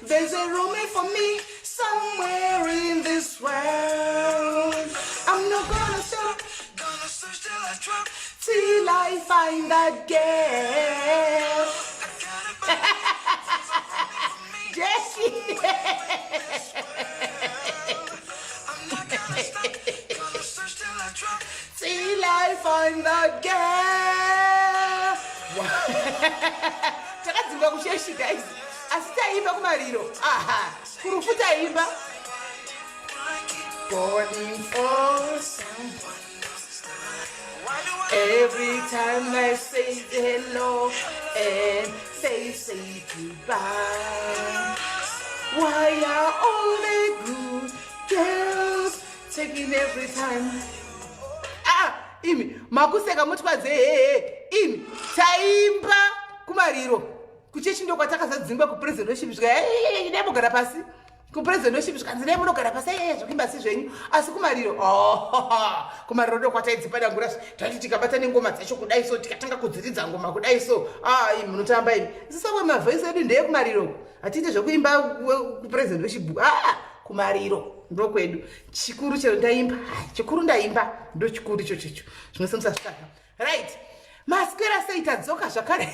There's a room for me somewhere in this world. I'm not gonna stop, Gonna search till I drop. Till I find that girl. I gotta believe Jackie. I'm not gonna stop. Gonna search till I drop. Till I find that girl. Takadzingwa kuchechi, guys, asi taimba kumariro. Aha, kurufu taimba. Calling for someone. Why do I Every time I say hello and they say goodbye. Why are all the good girls taking every time? Ah, imi makuseka mutwadze hehe. Imi taimba kumariro. Kuchechi ndo kwatakazadzingwa kupraise worship, svika dai mugara pasi. Kupraise worship zvikanzi dai munogara pasi, zvokuimba si zvenyu, asi kumariro, oh, kumariro ndo kwataidzipa dangura. Tati tikabata nengoma dzacho kudai so, tikatanga kudziridza ngoma kudai so, ah, imi munotamba imi. Zisakwe mavhesi edu ndeyekumariro, hatiite zvekuimba kupraise worship. Ah, kumariro ndokwedu. Chikuru chero ndaimba, chikuru ndaimba, ndo chikuru ichochicho. Zvimwe semusazvitsvaga. Right, maswera sei? Tadzoka zvakare,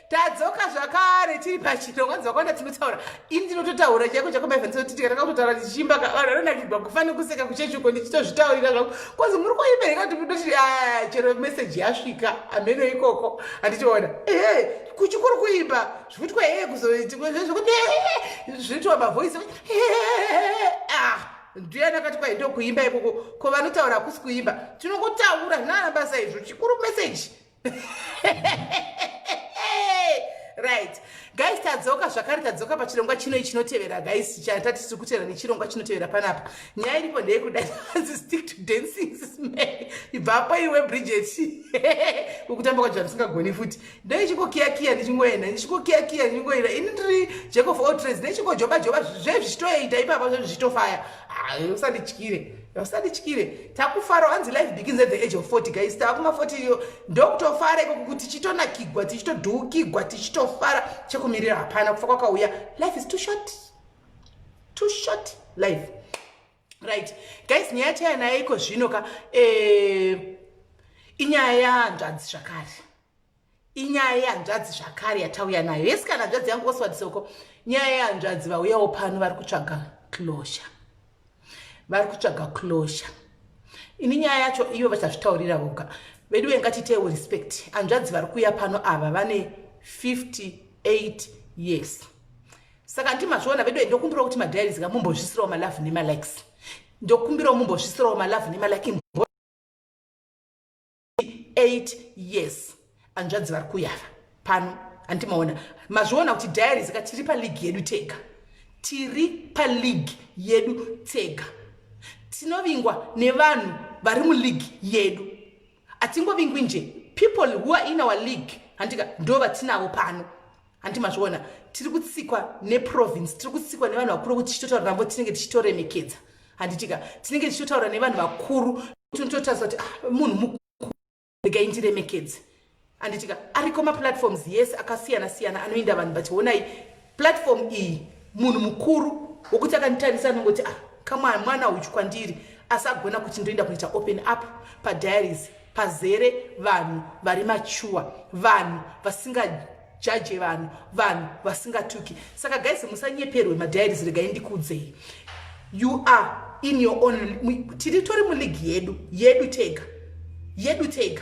tadzoka zvakare, tiri pachirongwa dzakawanda tinotaura. Ini ndinototaura chaiko chako maivhanisi, tikatanga kutotaura tichiimba, vanhu vanonakirwa kufa nekuseka kuchechi uko. Ndichitozvitaurira zvangu kozi muri kuimba ndikati, chero meseji yasvika amheno ikoko handichiona. Ehe, kuchikuru kuimba zvikuitwa hee, kuzokuti zvinoitwa mavoice. Ah, ndiani akati kwai ndokuimba ikoko? Ko vanotaura hakusi kuimba, tinongotaura zvinana basa izvo. Chikuru meseji. Right guys, tadzoka zvakare, tadzoka pachirongwa chino chinotevera. Guys, chatati tiri kutevera nechirongwa chinotevera panapa, nyaya iripo ndeyekudai stick to dancing. Ibvapo iwe Bridget, kukutamba kwacho zvandisingagoni futi. Ndoichikokiyakiya ndichingoenda, ndichikokiyakiya ndichingoenda. Ini ndiri jack of all trades, ndichingojoba joba zvezvichitoita ipapa, zvezvichitofaya. Usandityire, usandityire. Takufara, hanzi life begins at the age of 40. Guys, takuma 40 iyo, ndokutofara ikoko kuti tichitonakigwa, tichitodhukigwa, tichitofara. Chekumirira hapana, kufa kwakauya. Life is too short, too short life. Right guys, nyaya yataya nayo iko zvino ka inyaya yahanzvadzi zvakare, inyaya yehanzvadzi zvakare yatauya nayo. Yesi, kana hanzvadzi yangu Oswald Soko, nyaya yehanzvadzi vauyawo pano, vari kutsvaga closure, vari kutsvaga closure. Ini nyaya yacho ivo vachazvitaurira voga. Vedu, ngatitewo respect hanzvadzi vari kuuya pano ava, vane 58 years. Saka ndimazviona vedu, ndokumbirawo kuti madiaries kamumbozvisirawo malove nemalikes, ndokumbirawo mumbozvisirawo malove nemalike. 8 years hanzvadzi vari kuyava pano, handimaona. Mazviona kuti diaries ka tiri paleague yedu tega, tiri paleague yedu tega. Tinovingwa nevanhu vari muleague yedu, hatingovingwi nje. People who are in our league, handika, ndo vatinavo pano, handi mazviona. Tiri kutsikwa neprovince, tiri kutsikwa nevanhu vakuru kuti tichitotaura navo tinenge tichitoremekedza, handitika? Tinenge tichitotaura nevanhu vakuru, tinototarisa kuti, ah, munhu mukuru, regai ndiremekedze, handitika? Ariko maplatforms, yes, akasiyana siyana anoinda vanhu, but honai platform iyi, munhu mukuru wokuti akanditarisa anongoti, ah, kamwana, mwana uchu kwandiri, asi agona kuti ndoenda kunoita open up padiaries pazere vanhu vari mature, vanhu vasingajaje vanhu, vanhu vasingatuki. Saka guys, musanyeperwe. Madiaries, regai ndikuudzei, you are in your own. Tiri tori muleague yedu, yedu tega, yedu tega.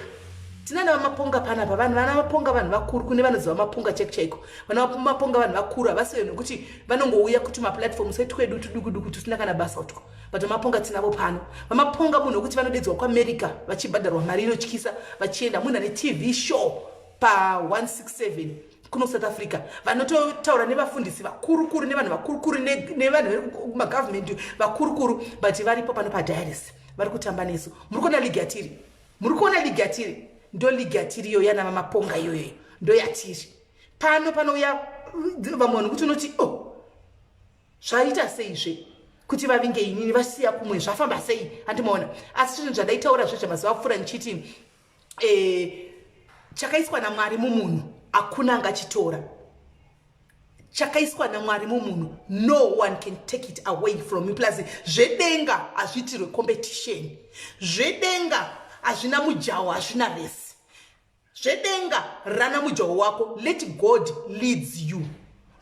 Tina vamaponga panapa, vanhu vana Maponga, vanhu vakuru. Kune vanoziva Maponga chaiko chaiko, vana Maponga vanhu vakuru, havasi vanhu vekuti vanongouya kuti maplatform setwedu tuduku duku tusina kana basa utwo. But vaMaponga tinavo pano. VaMaponga munhu wekuti vanodedzwa kuAmerica vachibhadharwa mari inotyisa vachienda. Munhu ane TV show pa167 kuno South Africa, vanototaura nevafundisi vakurukuru nevanhu vakurukuru nevanhu vekumagavhumendi vakurukuru, but varipo pano padiaries vari kutamba nesu. Muri kuona league yatiri? Muri kuona league yatiri? Ndo league yatiri iyo, yana vaMaponga iyoyo, ndo yatiri pano. Panouya vamwe vanhu kuti unoti, oh, zvaita seizve kuti vavinge inini vasiya kumwe, zvafamba sei? Handimaona. Asi zvinhu zvandaitaura zvezvamazuva apfuura ndichiti chakaiswa naMwari mumunhu hakuna angachitora. Chakaiswa naMwari mumunhu, no one can take it away from you. Plus zvedenga hazviitirwe competition, zvedenga hazvina mujaho, hazvina race. Zvedenga rana mujaho wako. Let God leads you.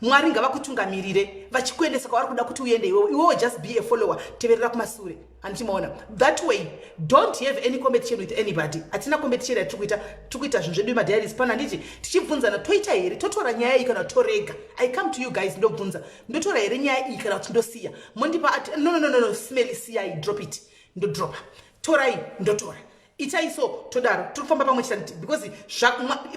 Mwari ngavakutungamirire vachikuendesa kwavari kuda kuti uende iwewe. Iwewe just be a follower, teverera kumasure, handichimaona? That way don't have any competition with anybody. Hatina competition yatiri kuita. Tiri kuita zvinhu zvedu madiaries pano, handiti? Tichibvunzana, toita here, totora nyaya iyi kana torega? I come to you guys, ndobvunza, ndotora here nyaya iyi kana kuti ndosiya? Mondipa, "No, no, no, no, Smelly, siyai, drop it." Ndodropa. "Torai," ndotora. "Itai so," todaro. Tiri kufamba pamwe chete because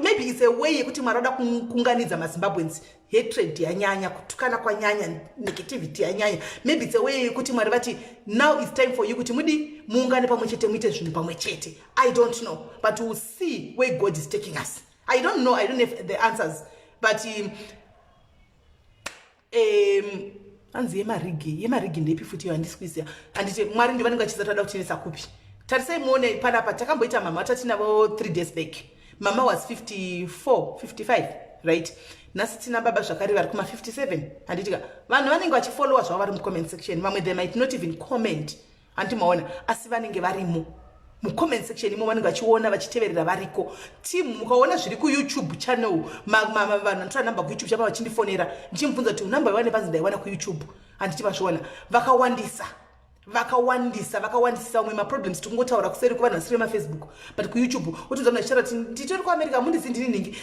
maybe it's a way yekuti Mwari vada kuunganidza maZimbabweans. Hatred yanyanya, kutukana kwanyanya, negativity yanyanya. Maybe it's a way yekuti Mwari vati, "Now it's time for you kuti mudi muungane pamwe chete, muite zvinhu pamwe chete." I don't know, but we'll see where God is taking us. I don't know, I don't have the answers, but hanzi yemarigi, yemarigi ndeipi futi iyo? Handisi kuiziva, handiti? Mwari ndi vanenge vachiza toda kutiendesa kupi. Tarisai muone panapa, takamboita mama tatinavo 3 days back. Mama was 54, 55, right? Nhasi tina baba zvakare vari kuma57, handitika? Vanhu vanenge vachifollowa zvavo vari mucomment section. Vamwe they might not even comment, handiti maona? Asi vanenge varimo mucomment section imo, vanenge vachiona, vachiteverera, variko. Team, mukaona zviri kuYouTube channel, vanhu vanotora namba kuYouTube chapa vachindifonera, ndichimubvunza kuti namba iwane panzi ndaiwana kuYouTube, handiti? Vazviona, vakawandisa, vakawandisa, vakawandisisa. Umwe maproblems tikungotaura kuseri kuvanhu vasiri vemaFacebook, but kuYouTube utoza munhu achitaura kuti nditori kuAmerica, mundisi ndini nhingi.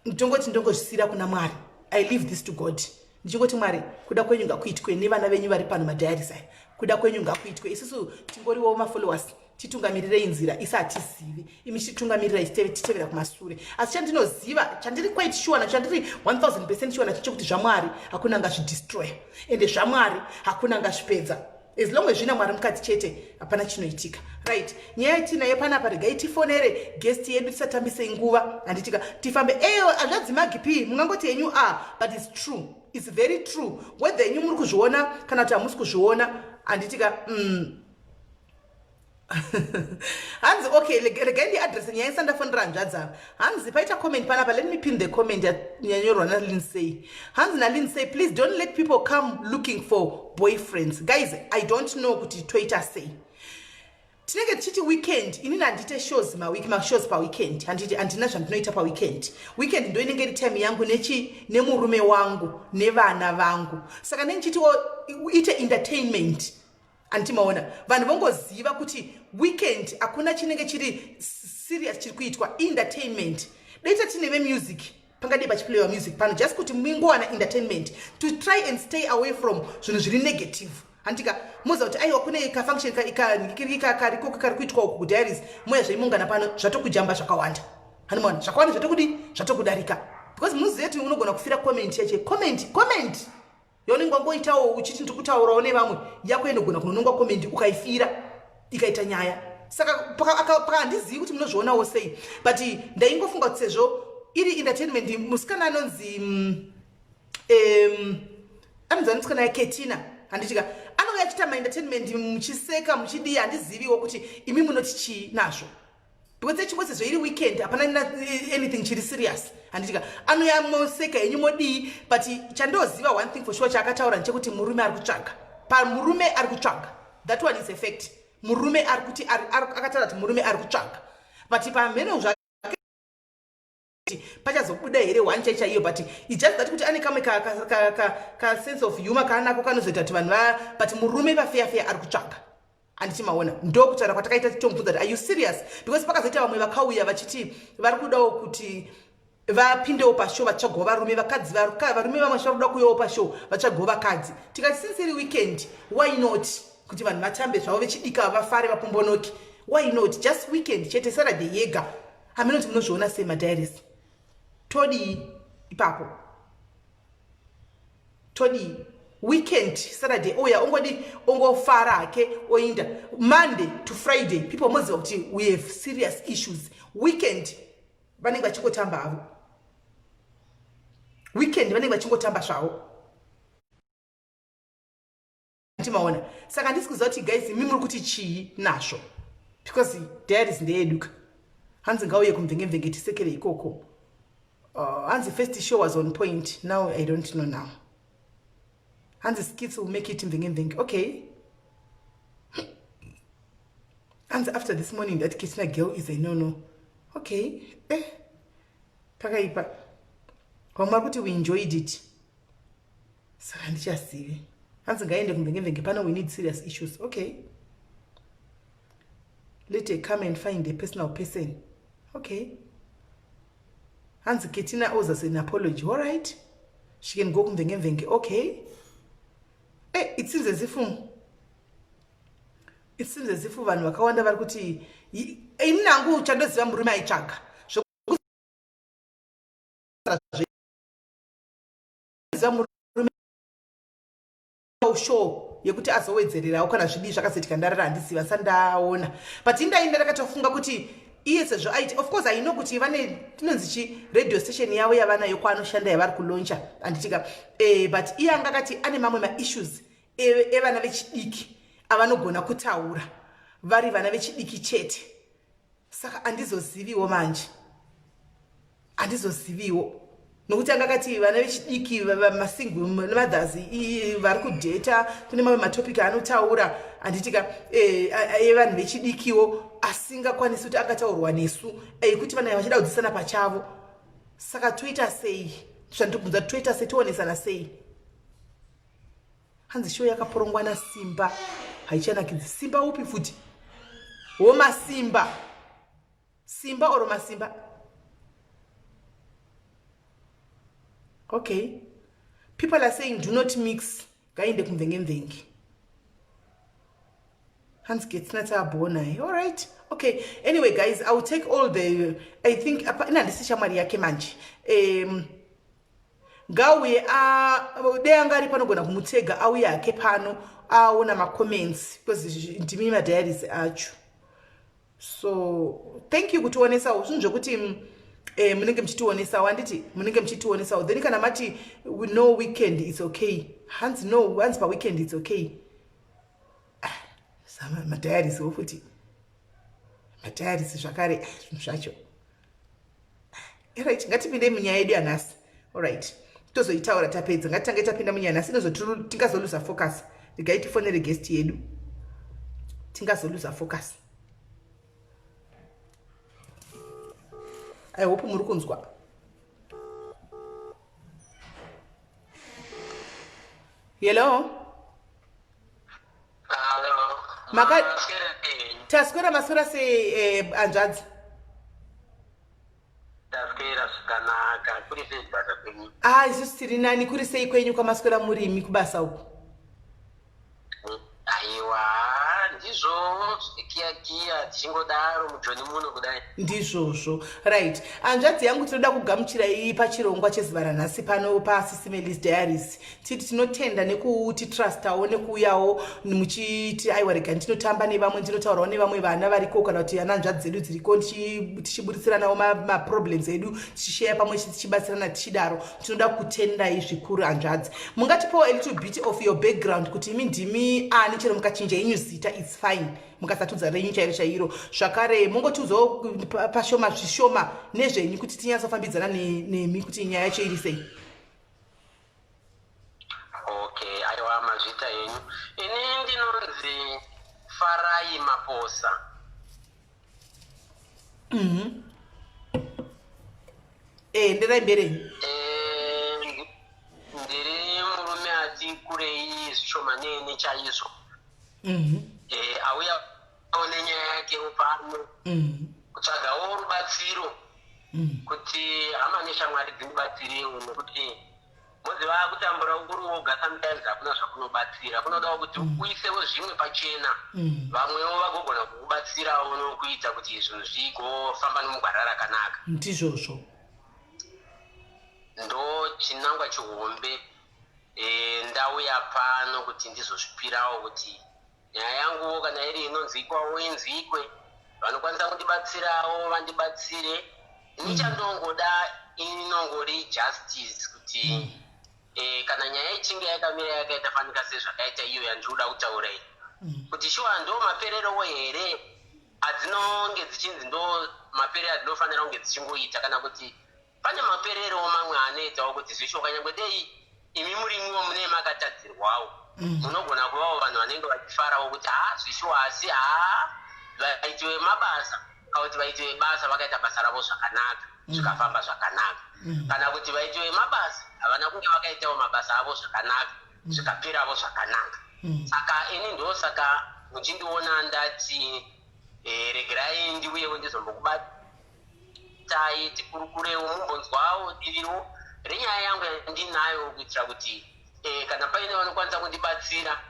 Ndongoti ndongozvisiyira kuna Mwari. I leave this to God, ndichingoti, "Mwari, kuda kwenyu ngakuitwe nevana venyu vari pano madiaries aya. Kuda kwenyu ngakuitwe. Isusu tingoriwo mafollowers, titungamirirei nzira. Isi hatizivi, imi chitungamirirei, titevera kumasure." Asi chandinoziva, chandiri quite sure nacho, chandiri 1000% sure nacho, chekuti zvaMwari hakuna angazvidestroy, ende zvaMwari hakuna angazvipedza. As long as zvina Mwari mukati chete, hapana chinoitika, right? Nyaya yatinayo panapa, regai tifonere guest yedu, tisatambisei nguva, handitika? Tifambe. Eyo hazvadzi Magi P, mungangoti henyu a, but it's true, it's very true, whether henyu muri kuzviona kana kuti hamusi kuzviona, handitika? Hanzi okay, regai ndiaddress nyaya isandafonera hanzvadzi ava. Hanzi paita comment panapa, let me pin the comment yanyorwa naLinsay. Hanzi naLinsay, "Please don't let people come looking for boyfriends." Guys, I don't know kuti toita sei. Tinenge tichiti weekend, inini handite shows maweek, mashows paweekend, handiti? Handina zvandinoita paweekend. Weekend ndo inenge iri time yangu nechi nemurume wangu nevana vangu. Saka ndenge ndichitiwo ite entertainment, handiti maona? Vanhu vongoziva kuti weekend hakuna chinenge chiri serious chiri kuitwa, entertainment. Daita tine vemusic, pangadei pachiplayiwa music pano, just kuti mingowana entertainment to try and stay away from zvinhu zviri negative, handika? Moziva kuti aiwa, kune kafunction kariko kari kuitwa uku kudiaries, moya zveimungana pano, zvatokujamba zvakawanda, handimaona? Zvakawanda zvatokudi zvatokudarika, because muzive kuti unogona kufira comment yache, comment yaunenge wangoitawo uchiti ndiri kutaurawo nevamwe, yako inogona kunonongwa comment, ukaifira ikaita nyaya. Saka handizivi kuti munozvionawo sei, but ndaingofunga kuti sezvo iri entertainment, musikana anonzi anonzi ani musikana yaKetina, handitika? Anouya achiita maentertainment, muchiseka, muchidii. Handiziviwo kuti imi munoti chii nazvo, because echimwe sezvo iri weekend, hapana anything chiri serious, handitika? Anouya, moseka henyu, modii, but chandoziva, one thing for sure, chaakataura ndechekuti murume ari kutsvaga. Pamurume ari kutsvaga, that one is a fact. Murume ari kuti akataura kuti murume ari kutsvaga, but pamheno zvake pachazobuda here one chai chaiyo. But it's just that kuti ane kamwe ka sense of humor kaanako kanozoita kuti vanhu va, but murume pafeya feya ari kutsvaga, handiti maona? Ndokutaura kwatakaita, titomubvunza kuti, "Are you serious?" Because pakazoita vamwe vakauya vachiti vari kudawo kuti vapindewo pashow, vatsvagawo varume, vakadzi, varume vamwe vari kuda kuuyawo pashow, vatsvagawo vakadzi. Tikati since iri weekend, why not kuti vanhu vatambe zvavo, vechidika vafare, vapombonoki? Why not just weekend chete, Saturday yega? Haminoti munozviona sei madiaries? Todii ipapo? Todii? Weekend, Saturday, oya ongodi ongofara hake, oinda. Monday to Friday, people moziva kuti we have serious issues. Weekend vanenge vachingotamba havo, weekend vanenge vachingotamba zvavo, timaona. Saka handisi kuziva kuti guys, imi muri kuti chii nazvo, because diaries ndeyeduka. Hanzi ngauye kumvenge-mvenge, tisekere ikoko. Hanzi first show was on point, now I don't know now. Hanzi skits will make it mvenge mvenge. Okay, hanzi after this morning that Ketina girl is a no no. Okay, pakaipa. Vamwe vari kuti we enjoyed it, saka handichazivi. Hanzi ngaende kumvenge mvenge pano, we need serious issues. Okay, let her come and find a personal person. Okay, hanzi Ketina owes us an apology. All right, she can go kumvenge mvenge. Okay, it seems as if it seems as if vanhu vakawanda vari kuti ini nangu chandoziva murume aitsvaga zvoziva murume show yekuti azowedzererawo kana zvidii zvakazoitika. Ndarara, handiziva sandaona, but indainda ndakatofunga kuti iye sezvo aiti, of course I know kuti vane tinonzi chi radio station yavo yavanayo kwaanoshanda yavari kulauncha, handitika? But iye anga akati ane mamwe maissues evana vechidiki avanogona kutaura vari vana vechidiki chete. Saka handizoziviwo manje, handizoziviwo, nokuti anga akati vana vechidiki, masingle mothers vari kudheta, kune mamwe matopic anotaura, handitika, evanhu vechidikiwo asingakwanisi kuti angataurwa nesu, ekuti vana vachida kudzidzisana pachavo. Saka toita sei? Zvandibvunza, toita sei? Toonesana sei? Hanzi show yakaporongwa naSimba, haichanakidzi. Simba upi futi? Womasimba, Simba oro masimba? Okay, people are saying do not mix, ngainde kumvenge mvenge. Hanzi Ketina taabhona. All right, okay. Anyway guys, I will take all the, I think ina handisi shamwari yake manje. Ngauye dei anga ari panogona kumutega, auye hake pano aona macomments, because ndimi madiaries acho. So thank you kutionesawo zvinhu zvekuti munenge muchitionesawo, handiti? Munenge muchitionesawo. Then kana mati no weekend, it's okay. Hanzi no, hanzi paweekend it's okay. Ah, madiaries wo futi, madiaries zvakare. Ah, zvinhu zvacho. Right, ngatipindei munyaya yedu yanhasi. Alright, tozoitaura tapedza. Ngatitange tapinda munyaya nhasi, tingazoluza focus. Regai tifonere guest yedu, tingazoluza focus. I hope muri kunzwa. Hello. Hello. Taswera, maswera sei, hanzvadzi? Taswera zvakanaka. Kuri sei kubasa kwenyu? Ah, isusu tiri nani. Kuri sei kwenyu kwamaswera murimi kubasa uku? Aiwa, ndizvo, kiya kiya, tichingodaro mujoni muno kudai. Ndizvozvo. Right, hanzvadzi yangu, tinoda kugamuchirai pachirongwa chezuva ranhasi pano paSisi Melly's Diaries. Titi tinotenda nekutitrustawo nekuuyawo muchiti aiwa, rega ndinotamba nevamwe, ndinotaurawo nevamwe vana variko kana kuti ana hanzvadzi dzedu dziriko, tichiburitsiranawo maproblems edu, tichisheya pamwe chete, tichibatsirana tichidaro. Tinoda kutendai zvikuru, hanzvadzi. Mungatipawo a little bit of your background kuti imi ndimi ani? Chero mukachinja yenyu zita, it's fine, mukasatudza renyu chairo chairo. Zvakare mungotiudzawo pashoma zvishoma nezvenyu kuti tinyatsofambidzana nemi kuti nyaya yacho iri sei. Okay, aiwa, mazvita henyu. Ini ndinonzi Farai Maposa. Enderai mberi. Ndiri murume ati kurei zvishomanene chaizvo. Auya nenyaya yakewo pano kutsvagawo rubatsiro kuti hama neshamwari dzindibatsirewo, nekuti moziva kutambura uri woga sometimes hakuna zvakunobatsira. Kunodawo kuti uisewo zvimwe pachena, vamwewo vagogona kukubatsirawo nokuita kuti zvinhu zvigofamba nomugwara rakanaka. Ndizvozvo. Ndo chinangwa chihombe. Ndauya pano kuti ndizozvipirawo kuti nyaya yanguwo kana iri inonzwikwawo inzwikwe, vanokwanisa kundibatsirawo vandibatsire. Ini chandongoda inongori justice, kuti kana nyaya ichinge yakamira yakaita fanika sezvakaita iyo yandinoda kutaura iyi, kuti shuwa ndo mapererowo here adzinonge dzichinzi ndo maperero adzinofanira kunge dzichingoita, kana kuti Pane mapererewo mamwe anoitawo kuti zvishoka nyangwe dei imi murimiwo mune makatadzirwawo, munogona kuvawo vanhu vanenge vachifarawo kuti haa, zvishuwa, asi haa, vaiti vemabasa kana kuti vaiti vebasa vakaita basa ravo zvakanaka, zvikafamba zvakanaka, kana kuti vaiti vemabasa havana kunge vakaitawo mabasa avo zvakanaka, zvikaperavo zvakanaka. Saka ini ndosaka muchindiona ndati regerai ndiuyewo ndizombokubatai, tikurukurewo, mumbonzwawo diviwo renyaya yangu yandinayo, kuitira kuti kana paine vanokwanisa kundibatsira,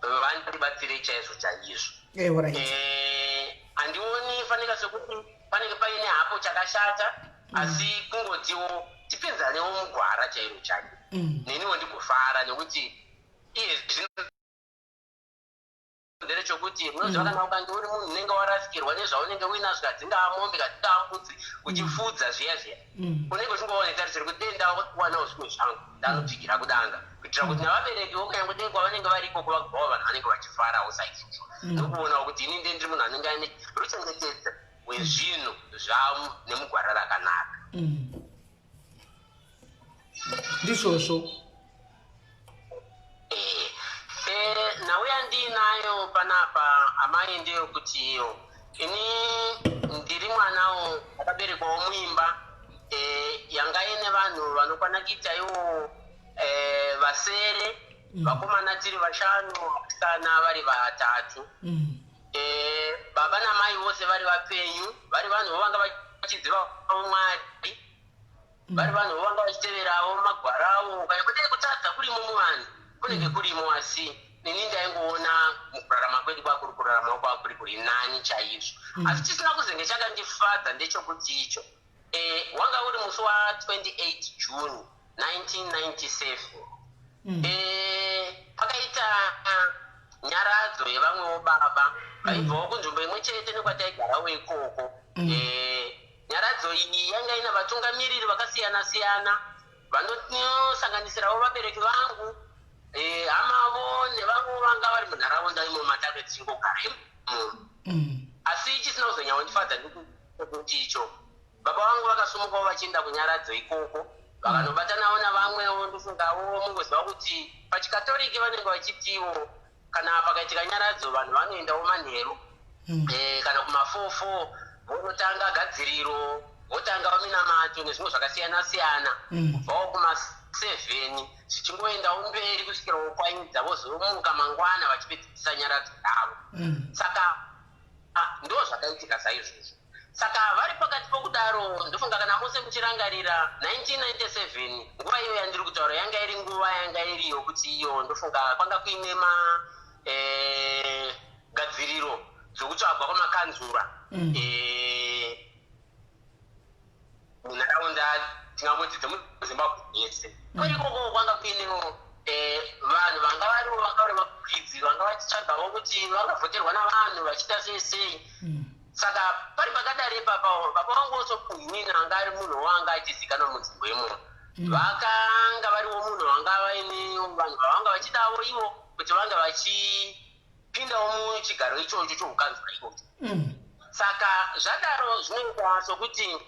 vandibatsire chaizvo chaizvo. Handioni fanika sekuti panenge paine hapo chakashata, asi kungotiwo tipinzanewo mugwara chairo chairo, neniwo ndigofara, nekuti iye zvino nderechokuti munoziva, kana ukange uri munhu unenge warasikirwa nezvaunenge uinazvo, kadzingaa mombe, kadzingaa mbudzi, uchifudza zviya zviya, unenge uchingoona tarisiro kuti dei ndawanawo zvimwe zvangu, ndanopfigira kudanga, kuitira kuti navaberekiwo kunyange dei kwavanenge vari ikoko vagobvawo vanhu vanenge vachifarawo saizvozvo, nokuonawo kuti ini nde ndiri munhu anenge aine ruchengetedza hwezvinhu zvavo nemugwara rakanaka. Ndizvozvo. Nhau yandiinayo panapa, amai, ndeyekuti iyo ini ndiri mwanawo akaberekwawo muimba yanga ine vanhu vanokwana kuita iwo vasere, vakomana tiri vashanu, vasikana vari vatatu. Baba namai vose vari vapenyu, vari vanhu vanga vachiziva Mwari, vari vanhu vanga vachiteverawo magwarawo. Kana kudai kutadza kurimo muvanhu, kunenge kurimo, asi ini ndaingoona mukurarama kwedu kwakuri kurarama kwakuri kuri nani chaizvo. Asi chisina kuzenge chakandifadza ndechekuti icho wanga uri musi wa28 June 1997, pakaita nyaradzo yevamwewo baba vaibvawo kunzvimbo imwe chete nekwataigarawo ikoko. Nyaradzo iyi yanga ina vatungamiriri vakasiyana siyana, vanosanganisirawo vabereki vangu, hamavo nevamwe vanga vari munharaunda imo matave tichingogara imomo. Asi chisina kuzonyanyondifadza ndekuti icho baba vangu vakasumukawo vachienda kunyaradzo ikoko, vakanobatanawo navamwewo. Ndofungawo mungoziva kuti pachikatoriki vanenge vachitiwo kana pakaitika nyaradzo, vanhu vanoendawo manheru, kana kuma4 vonotanga gadziriro, votangawo minamato nezvimwe zvakasiyana siyana, kubvawo kuma7 zvichingoendawo mberi kusvikirawo kwaidza, vozomuka mangwana vachipedzisa nyaradzo yavo. Saka ndo zvakaitika saizvozvo. Saka vari pakati pokudaro, ndofunga kana mose muchirangarira 1997, nguva iyo yandiri kutaura yanga iri nguva yanga iri yokuti iyo ndofunga kwanga kuine ma gadziriro dzokutsvagwa kwamakanzura munharaunda tingangoti dzemuZimbabwe yese. Ikoko kwanga kuinewo vanhu vanga variwo, vanga vari vakwidzi, vanga vachitsvagawo kuti vangavhoterwa navanhu vachiita sei sei. Saka pari pakadari ipapawo, baba vangu sokuhwina anga ari munhu wanga achizikanwa munzvimbo imomo, vakanga variwo munhu vanga vaine vanhu vavanga vachidawo ivo kuti vanga vachipindawo muchigaro ichocho choukanzura ichocho. Saka zvadaro zvinoita sokuti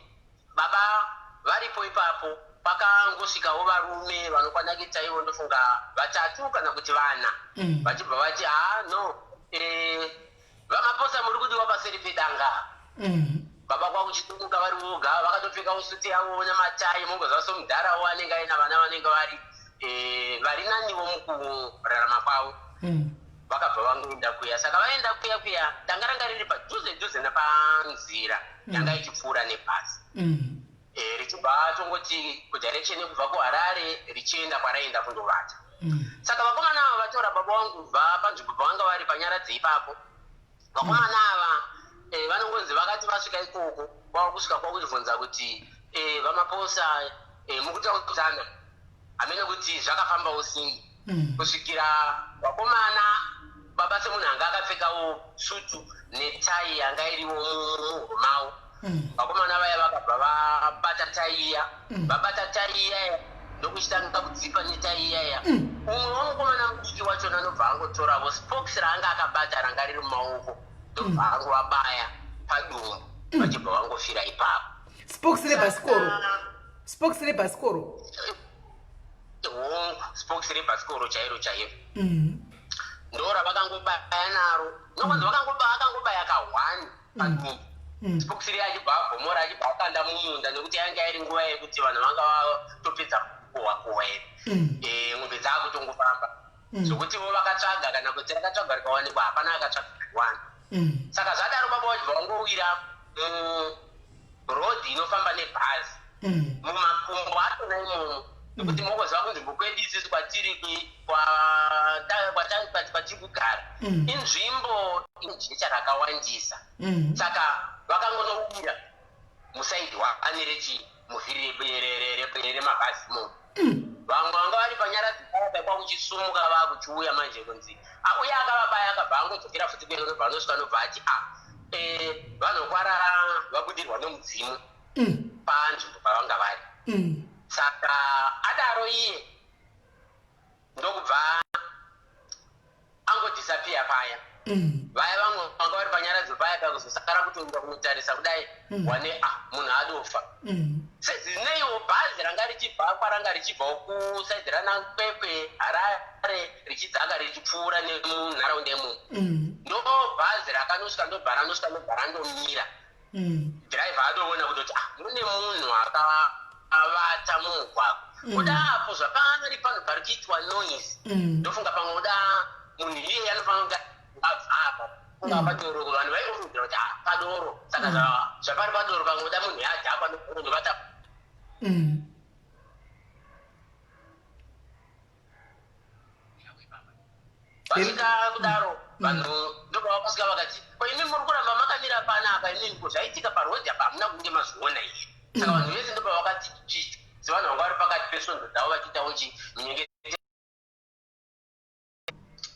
baba varipo ipapo, pakangosvikawo varume vanokwana kuita ivo ndofunga vatatu kana kuti vana, vachibva vati, "Haa, no, VaMaposa muri kudiwa paseri pedanga." Baba kwakuchitumuka vari voga, vakatopfekawo suti yavo namatai, mungozva somudharawo anenge aina vana vanenge vari vari naniwo mukurarama kwavo. Vakabva vangoenda kuya. Saka vaenda kuya kuya, danga ranga riri padhuze dhuze nepanzira yanga ichipfuura nebhasi, richibva tongoti kudirection yekubva kuHarare richienda kwaraenda kundovata. Saka vakomana ava vatora baba vangu kubva panzvimbo pavanga vari panyaradzi ipapo, vakomana ava vanongonzi vakati vasvika ikoko, kwava kusvika kwakubvunza kuti, "VaMaposa, mukutaudzana hamene kuti zvakafambawo sei?" Kusvikira vakomana, baba semunhu anga akapfekawo sutu netai yanga iriwo muhuro mavo, vakomana vaya vakabva vabata tai iya. Vabata tai iya, ndokuchitanga kudzipa netai iyaya. Umwe wamukomana mudiki wachona ndobva angotoravo spokes raanga akabata ranga riri mumaoko, ndobva angovabaya padumbu. Vachibva vangofira ipapo. Spokes rebhasikoro. Spokes rebhasikoro. Hongu, spokes rebhasikoro chairo chairo. Ndo ravakangobaya naro. Nokwanzi vakangobaya, akangobaya ka1 padumbu. Spokes riya achibva abhomora, achibva akanda mumunda, nekuti yanga iri nguva yekuti vanhu vanga vatopedza kukohwa kuhwa here. Mombe dzakutongofamba. Zvokuti vo vakatsvaga, kana kuti rakatsvagwa rikawanikwa, hapana akatsvaga one. Saka zvadaro, baba vachibva vangowira murodhi inofamba nebhazi, mumakumbo achona imomo, nekuti mokoziva kunzvimbo kwedu isusu kwatiri kwatiri kugara inzvimbo inejecha rakawandisa. Saka vakangonowira musaidi wane rechi muvhiri remabhazi imomo. Vamwe vanga vari panyara dzakaya kwakuchisumuka, vakuchiuya manje kunzi, "Ah," uye akavabaya akabva angodzokera futi kuenda, nobva anosvika, nobva ati, "A vanokwara vabudirwa nomudzimu panzvimbo pavanga vari." Saka adaro iye ndokubva angodisappear paya. Vaya vamwe vanga vari panyaradzo paya pakuzosara kutoenda kunotarisa kudai, wane a munhu adofa. Sezineiwo bhazi ranga richibva kwaranga richibvawo kusaidhi rana Kwekwe, Harare, richidzaka richipfuura nemunharaunda imomo. Ndo bhazi rakanosvika, ndobva ranosvika, ndobva randomira. Dhiraivha adoona kutoti, ah, mune munhu akavata mumugwagwa. Kuda apo zvapari pano pari kuitwa noise, ndofunga pamwe kuda munhu iyeye anofanira kunge abva apa, kunga padoro. Vanhu vaifungidzira kuti, ah, padoro, saka zvapari padoro pamwe kuda munhu yadhakwa ndovata. Vasvika kudaro vanhu ndobva vakasvika vakati, "Ko imi muri kuramba makamira panapa imimi? Ko zvaitika parodhi apa hamuna kunge mazviona here?" Saka vanhu vese ndobva vakati chicho, sevanhu vanga vari pakati pesvondo dzavo vachiitawo chi minyengetero,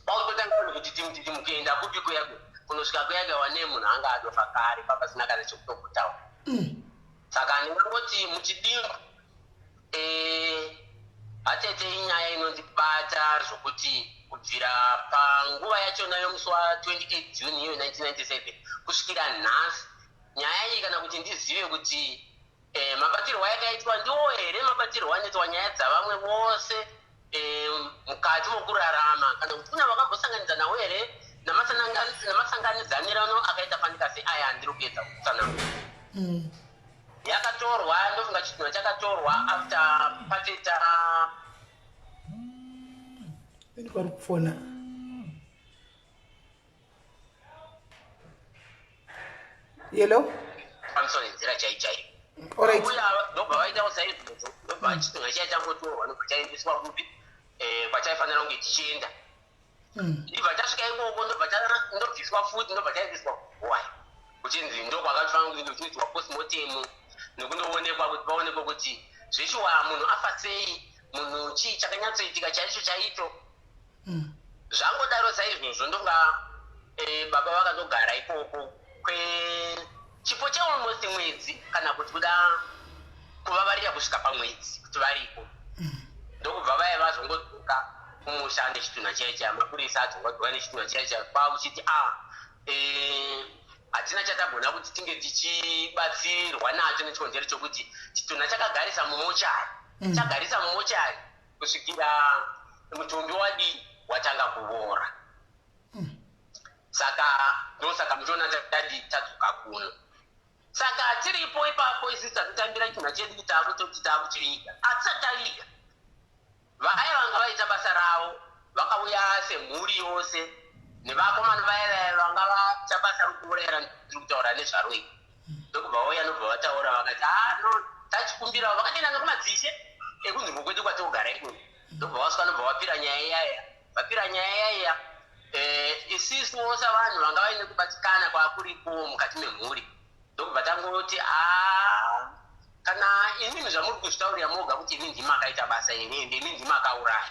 kwakutotanga vanhu kuti timu timu kuenda kupi kuyako kunosvika kuyake, wane munhu anga adofa kare, papasina kana chekutokutaura. Saka ndingangoti muchidimbu, hatete inyaya inondibata zvokuti kubvira panguva yachona yomusi wa28 June iyo 1997 kusvikira nhasi, nyaya iyi, kana kuti ndizive kuti mabatirwo ayakaitwa ndiwo here mabatirwo anoitwa nyaya dzavamwe vose mukati mokurarama, kana kuti kuna vakambosanganidza nawo here namasanganidzanirano akaita fanika seaya andiri kuedza kutsanangura. Yakatorwa, ndofunga chitunha chakatorwa after pateta Vari kufona. Hello. Pamusoro nenzira chai chaiyo. Alright. Uya ndobva vaitawo saizvozvo, ndobva chitunha chiya changotorwa, ndobva chaendeswa kupi, kwachaifanira kunge chichienda. Ndibva tasvika ikoko, ndobva ndobviswa futi, ndobva chaendeswa kuwai, kuchinzi ndokwakatofanira kunge kuchiitwa postmortem nekundoonekwa kuti paonekwe kuti zveshuwa munhu afa sei, munhu chii chakanyatsoitika chaicho chaicho. Zvangodaro saizvozvo, ndonga baba vakandogara ikoko kwechipo chealmost mwedzi, kana kuti kuda kuvavarira kusvika pamwedzi kuti variko. Ndokubva vaya vazongodzoka kumusha nechitunha chiya chiya, mapurisa adzongodzoka nechitunha chiya chiya, kwakuchiti a hatina chatagona kuti tinge tichibatsirwa nacho, nechikonzero chokuti chitunha chakagarisa mumochari, chagarisa mumochari kusvikira mutumbi wadi watanga kuvora. Saka ndosaka muchiona tadi tadzoka kuno. Saka tiripo ipapo isusu tatotambira chitunha chedu kuti takutoti takuchiviga, hatisati taviga. Vaya vanga vaita basa ravo vakauya semhuri yose nevakomana vaya vaya vanga vaita basa rokuurayira ndiri kutaura nezvaro iri, ndokubva vauya, ndobva vataura vakati, "Ah, no, tachikumbirawo." Vakatoenda nekumadzishe ekunzvimbo kwedu kwatogara ikoko, ndobva vasvika, ndobva vapira nyaya iyaya, vapira nyaya iyaya. Isisuwo savanhu vanga vaine kubatikana kwakuriko mukati memhuri, ndokubva tangoti, "A, kana imimi zvamuri kuzvitaurira moga kuti imi ndimi makaita basa here, ende imi ndimi makauraya,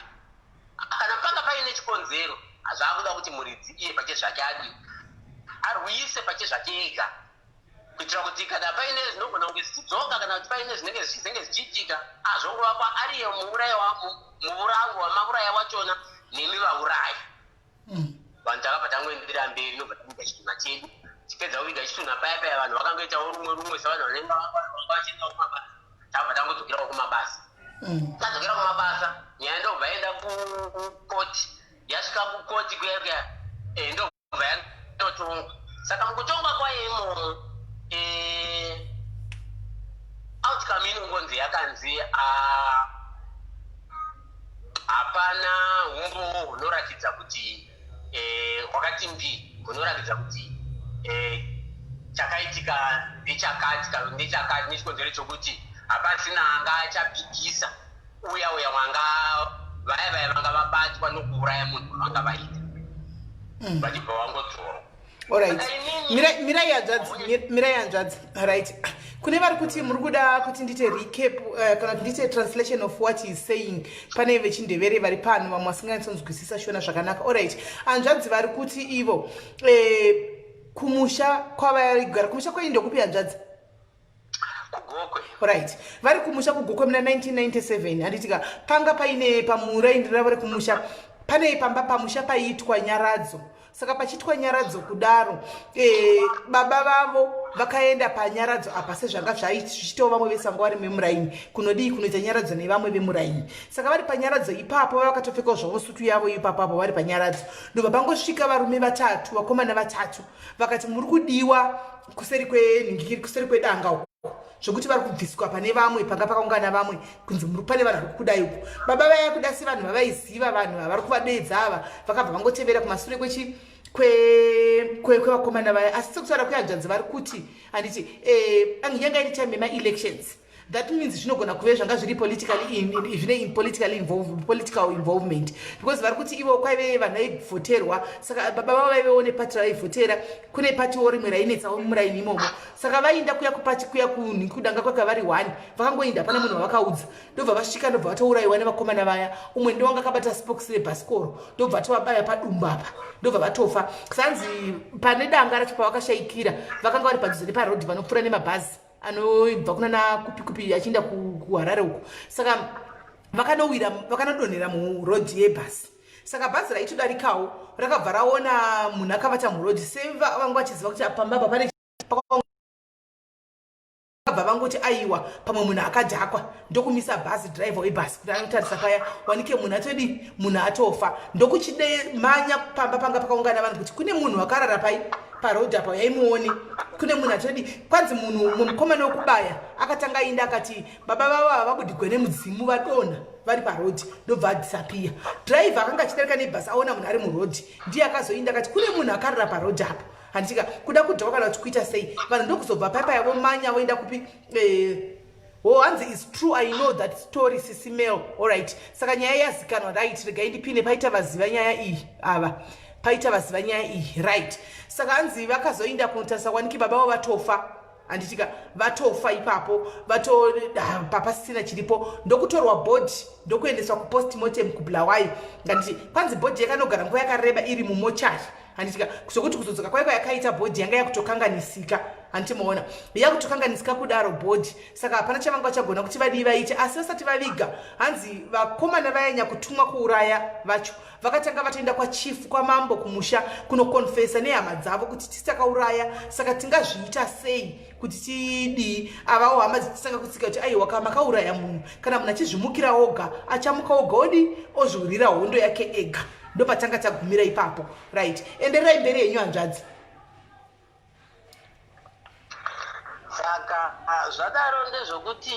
kana panga paine chikonzero, zvaakuda kuti muridzi iye pache zvake adi arwise pache zvake ega, kuitira kuti kana paine zvinogona kunge zvichidzoka, kana kuti paine zvinenge zvichizenge zvichiitika, azvongovakwa ariye muurayi wamauraya wachona nemi vaurayi." Vanhu takabva tangoendera mberi, nobva tamuka chitunha chedu. Tichipedza kuviga chitunha paya paya, vanhu vakangoitawo rumwe rumwe sevanhu vanenge vanga vachiendawo kumabasa. Tabva tangodzokerawo kumabasa. Tadzokera kumabasa, nyaya ndobva yaenda kukoti. Yasvika kukoti kuya kuya, ndobva yanotongwa. Saka mukutongwa kwayo imomo, outcome inongonzi yakanzi, ah, hapana humbowo hunoratidza kuti hwakati mbi hunoratidza kuti chakaitika ndechakati kana ndechakati, nechikonzero chokuti hapasina anga achapikisa uya uya wanga vaya vaya vanga vabatwa nokuuraya munhu wavanga vaita, vachibva vangodzorwa. Alright. Saka inini- Mirai hanzvadzi, mirai hanzvadzi. Right, kune vari kuti muri kuda kuti ndiite recap, kana kuti ndiite translation of what he is saying, pane vechindevere vari pano, vamwe vasinganyatsonzwisisa Shona zvakanaka. Alright, hanzvadzi vari kuti ivo kumusha kwavaigara, kumusha kwenyu ndokupi, hanzvadzi? KuGokwe. Right, vari kumusha kuGokwe muna 1997, handitika? Panga paine pamuraindi ravo rekumusha, pane pamba pamusha paiitwa nyaradzo. Saka pachiitwa nyaradzo kudaro, baba vavo vakaenda panyaradzo apa sezvanga zvichiitawo vamwe vese vanga vari memuraini, kunodii, kunoita nyaradzo nevamwe vemuraini. Saka vari panyaradzo ipapo, vakatopfekawo zvavo sutu yavo ipapo apo vari panyaradzo, ndobva pangosvika varume vatatu, vakomana vatatu, vakati muri kudiwa kuseri kwenhingikiri, kuseri kwedanga uko, zvokuti vari kubviswa pane vamwe panga pakaungana vamwe, kunzi muri pane vanhu vari kukudai uko. Baba vaya kuda sevanhu vavaiziva, vanhu vavari kuvadeedza ava, vakabva vangotevera kumasure kwechi kwevakomana vaya. Asi sekutaura kwehanzvadzi, vari kuti, handiti, yanga iri time yemaelections. That means zvinogona kuve zvanga zviri politically zvine in politically involve, political involvement, because vari kuti ivo kwaive vanhu vaivhoterwa. Saka baba vavo vaivewo nepati ravaivhotera, kune patiwo rimwe rainetsawo muraini imomo. Saka vainda kuya kupati kuya kudanga kwaka vari one, vakangoinda, hapana munhu wavakaudza. Ndobva vasvika, ndobva vatourayiwa nevakomana vaya. Umwe ndowanga akabata spokes rebhasikoro, ndobva tovabaya padumbu apa, ndobva vatofa. Sanzi pane danga racho pavakashayikira, vakanga vari padhuze neparodhi vanopfuura nemabhazi anobva kuna nakupi kupi achienda kuHarare uko. Saka vakanowira, vakanodonhera murodhi yebhasi. Saka bhazi raitodarikawo rakabva raona munhu akavata murodhi, sevanga vachiziva kuti pamba apa pane, vakabva vangoti aiwa, pamwe munhu akadhakwa, ndokumisa bhazi. Dhiraivha webhasi kuti anotarisa paya, wanike munhu atodi, munhu atofa. Ndokuchidemanya pamba panga pakaungana vanhu kuti kune munhu akarara pai parodhi apa, yaimuone kune munhu atodi. Kwanzi munhu umwe mukomana wekubaya akatanga ainda akati baba vavo havabudigwe nemudzimu, vadonha vari parodhi, ndobva adisappear. Dhiraivha akanga achidarika nebhasi aona munhu ari murodhi, ndiye akazoinda akati kune munhu akarara parodhi apo, handitika kuda kudhakwa kana kuti kuita sei. Vanhu ndokuzobva papaya vomanya voenda kupi. Oh, hanzi is true, I know that story, Sisi Mel. Alright, saka nyaya yazikanwa. Right, regai ndipine paita vaziva nyaya iyi ava, paita vaziva nyaya iyi. Right, saka hanzi vakazoinda kunotarisa, waniki baba vavo vatofa, handitika? Vatofa ipapo, vato papasisina chiripo. Ndokutorwa bhodhi, ndokuendeswa kupostmortem kuBulawayo. Nganditi kwanzi bhodhi yakanogara nguva yakareba iri mumochari, handitika? Zvokuti kuzodzoka kwaiko yakaita bhodhi yanga yakutokanganisika, handiti maona? Yakutokanganisika kudaro bhodhi, saka hapana chavanga vachagona kuti vadii vaite. Asi vasati vaviga, hanzi vakomana vayanya kutumwa kuuraya vacho vakatanga vatoenda kwachifu, kwamambo kumusha, kunokonfesa nehama dzavo kuti tisi takauraya, saka tingazviita sei kuti tidii? Avawo hama dzichitanga kutsika kuti aiwa, kana makauraya munhu, kana munhu achizvimukira oga, achamuka oga odi ozviurira hondo yake ega. Ndopatanga tagumira ipapo. Right, endererai mberi yenyu, hanzvadzi. Saka zvadaro ndezvokuti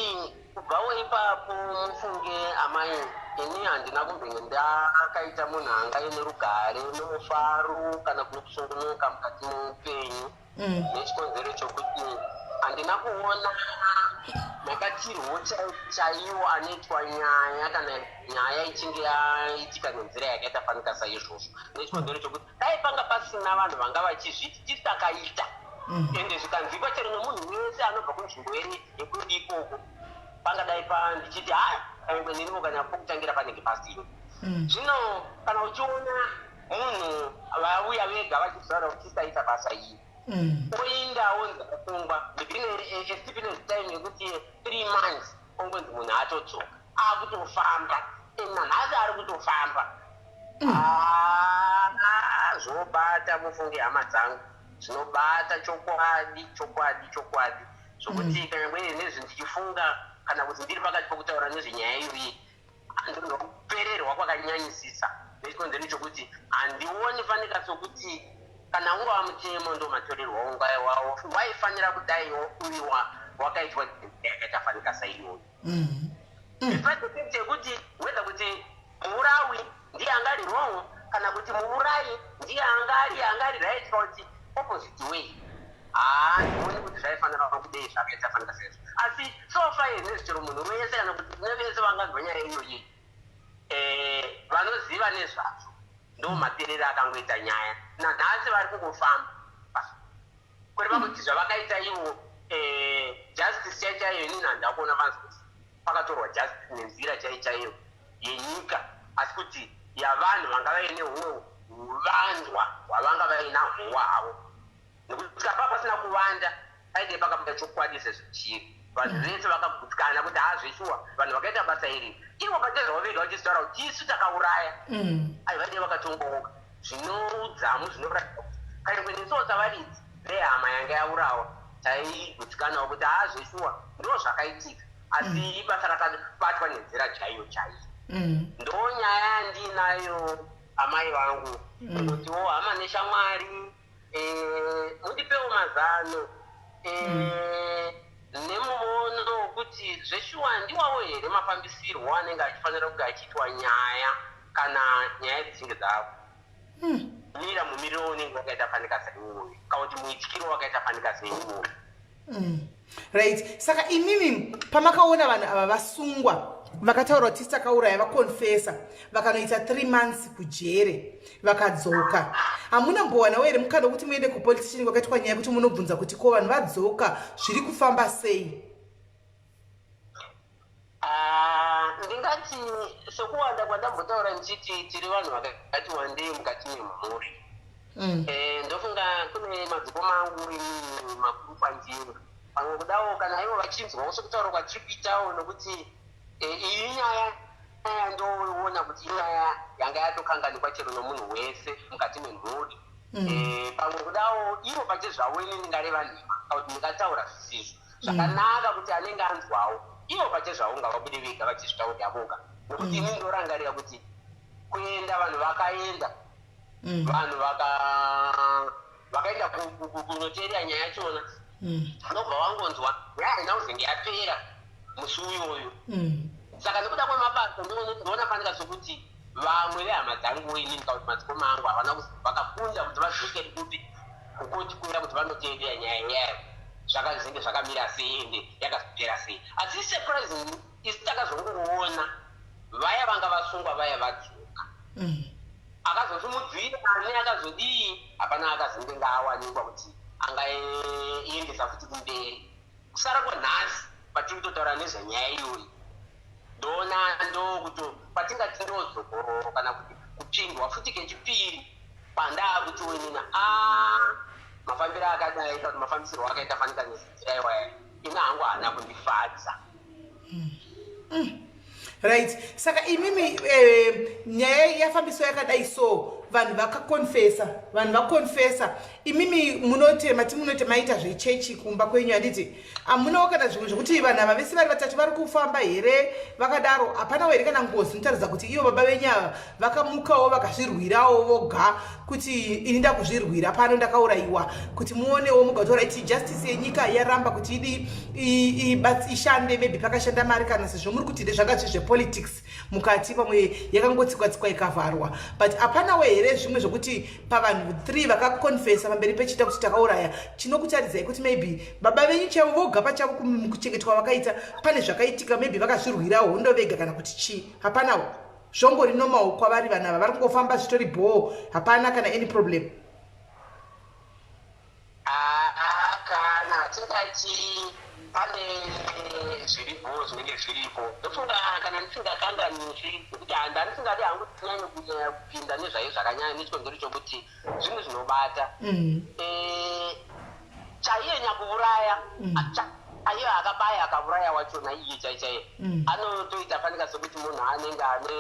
kubvawo ipapo, mufunge amai, ini handina kumbenge ndakaita munhu anga ine rugare nomufaro kana kune kusungunuka mukati meupenyu, nechikonzero chokuti handina kuona makatirwo chaiwo anoitwa nyaya kana nyaya ichinge yaitika nenzira yakaita fanika saizvozvo, nechikonzero chokuti dai panga pasina vanhu vanga vachizviti tisakaita, ende zvikanzwikwa chero nomunhu wese anobva kunzvimbo yekwedu ikoko, pangadai pa ndichiti ha, pamwe neniwo kana pokutangira panenge pasina. Zvino kana uchiona munhu vauya vega vachitaura kuti tisaita basa iri, oinda onzi asungwa within a stipulated time yekuti 3 months, ongonzi munhu atodzoka akutofamba, and nanhasi ari kutofamba. Ah, zvobata, mufunge hama dzangu. Zvinobata chokwadi, chokwadi, chokwadi, zvokuti kanyangwe nezvi ndichifunga kana kuti ndiri pakati pokutaura nezvenyaya iyoyi, ndinonzwa kupererwa kwakanyanyisisa, nechikonzero chokuti handioni fanika sokuti kana ungava mutemo ndo matorerwo ungaiwawo waifanira kudaiwo uiwa wakaitwa yakaita fanika saiyoyo. Despite the fact yekuti whether kuti muurawi ndiye anga ari wrong kana kuti muurayi ndiye anga ari right, kana kuti opposite way, haa, ndioni kuti zvaifanira kudei zvakaita fanika saizvo. Asi so far nezvichero munhu wese kana kuti kune vese vanganzwa nyaya iyoyi, vanoziva nezvazvo, ndo maperero akangoita nyaya. Nanhasi vari kungofamba, kureva kuti zvavakaita ivo, justice chai chaiyo, inini handida kuona vanzi kuti pakatorwa justice nenzira chai chaiyo yenyika, asi kuti yavanhu vanga vaine humwe huvandwa hwavanga vainahwo hwavo, nekuti kapa pasina kuvanda paidei pakabuda chokwadi sezvichiri. Vanhu vese vakagutsikana kuti haazveshuwa vanhu vakaita basa iri ivo pachezvavo vega vachizitaura kuti isu takauraya. Ai, vaidei vakatongoka zvinoudzamu zvinoratidza kuti kanyangwe nesuwo savaridzi vehama yanga yaurawa taigutsikanawo kuti haazveshuwa ndo zvakaitika, asi ibasa rakabatwa nenzira chaiyo chaiyo. Ndo nyaya yandinayo, amai vangu. Kungotiwo hama neshamwari, mundipewo mazano nemuvono wekuti zveshuwa ndiwawo here mafambisirwo anenge achifanira kunge achiitwa nyaya kana nyaya dzichinge dzamira mumiriro unenge wakaita fanika seiwoyo, kana kuti muityiro wakaita fanika seiwoyo. Right, saka imimi pamakaona vanhu ava vasungwa, vakataura kuti takauraya, vakonfesa, vakanoita 3 months kujere, vakadzoka, hamuna mbowanawo here mukana wekuti muende kupolice station kwakaitwa nyaya kuti munobvunza kuti ko vanhu vadzoka, zviri kufamba sei? Ah, ndingati sekuwanda kwandambotaura ndichiti tiri vanhu vakati wandei mukati memhuri. Ndofunga kune madzikoma angu inini makuru kwandiri, pamwe kudawo kana ivo vachinzwawo sekutaura kwatiri kuitawo, nokuti iyi nyaya yandoona kuti inyaya yanga yatokanganikwa chero nomunhu wese mukati memhuri. Pamwe kudawo ivo pachezvavo, ini ndingareva nhema kana kuti ndingataura zvisizvo zvakanaka kuti anenge anzwawo ivo pachezvavo ngavabude vega vachizvitaurira voga, nokuti ini ndorangarira kuti kuenda vanhu vakaenda, vanhu vakaenda kunoteerera nyaya yachona, unobva wangonzwa nyaya haina kuzenge yapera musi uyoyo. Saka nekuda kwemabasa ndoona fanika sokuti vamwe vehama dzangu inini kana kuti madzikoma angu havana vakakunda kuti vadzokere kupi, kukoti kuya, kuti vanoteerera nyaya iyayo zvakazenge zvakamira sei ende yakazopera sei. Asi surprisingly isu takazongoona vaya vanga vasungwa vaya vadzoka. Akazosimudzira ane akazodii, hapana akazenge ngaawanikwa kuti angaendesa futi kumberi. Kusara kwanhasi patiri kutotaura nezvenyaya iyoyi, ndoona ndokuto patingati ndodzokororo kana kuti kupindwa futi kechipiri pandaa kuti wenina a mafambiro akadai kana kuti mafambisirwo akaita fanika nenzira iwaya, ina hangu haana kundifadza. Right, saka imimi, nyaya yafambiswa yakadai, so vanhu vakakonfesa, vanhu vakonfesa, imimi munoti mati munoti maita zvechechi kumba kwenyu, handiti? Hamunawo kana zvimwe zvokuti vanhu ava vese vari vatatu vari kufamba here vakadaro? Hapanawo here kana ngozi inotaridza kuti ivo baba venyu ava vakamukawo vakazvirwirawo voga kuti ini ndakuzvirwira pano, ndakaurayiwa, kuti muonewo mugatora iti justice yenyika yaramba kuti idi ishande? Maybe pakashanda mari, kana sezvo muri kuti ndezvanga zviri zvepolitics mukati, pamwe yakangotsikwa-tsikwa ikavharwa, but hapanawo here zvimwe zvokuti pavanhu 3 vakakonfesa pamberi pechita kuti takauraya, chinokutaridzai kuti maybe baba venyu chavo voga pachavo kuchengetwa vakaita pane zvakaitika, maybe vakazvirwira hondo vega kana kuti chii? Hapanawo, zvongori normal kwavari, vanhu ava vari kungofamba zvitori bhoo, hapana kana any problem? Ah, kana tingati pane zviripo zvinenge zviripo, ndofunga kana ndisingakanganisi, nekuti handa ndisingadi hangu tinyanye kunyanya kupinda nezvayo zvakanyanya nechikonzero chokuti zvinhu zvinobata. Chaiye nyakuuraya. Aiyo, akabaya akauraya wachona iye chai chaiye anotoita fanika sekuti munhu anenge ane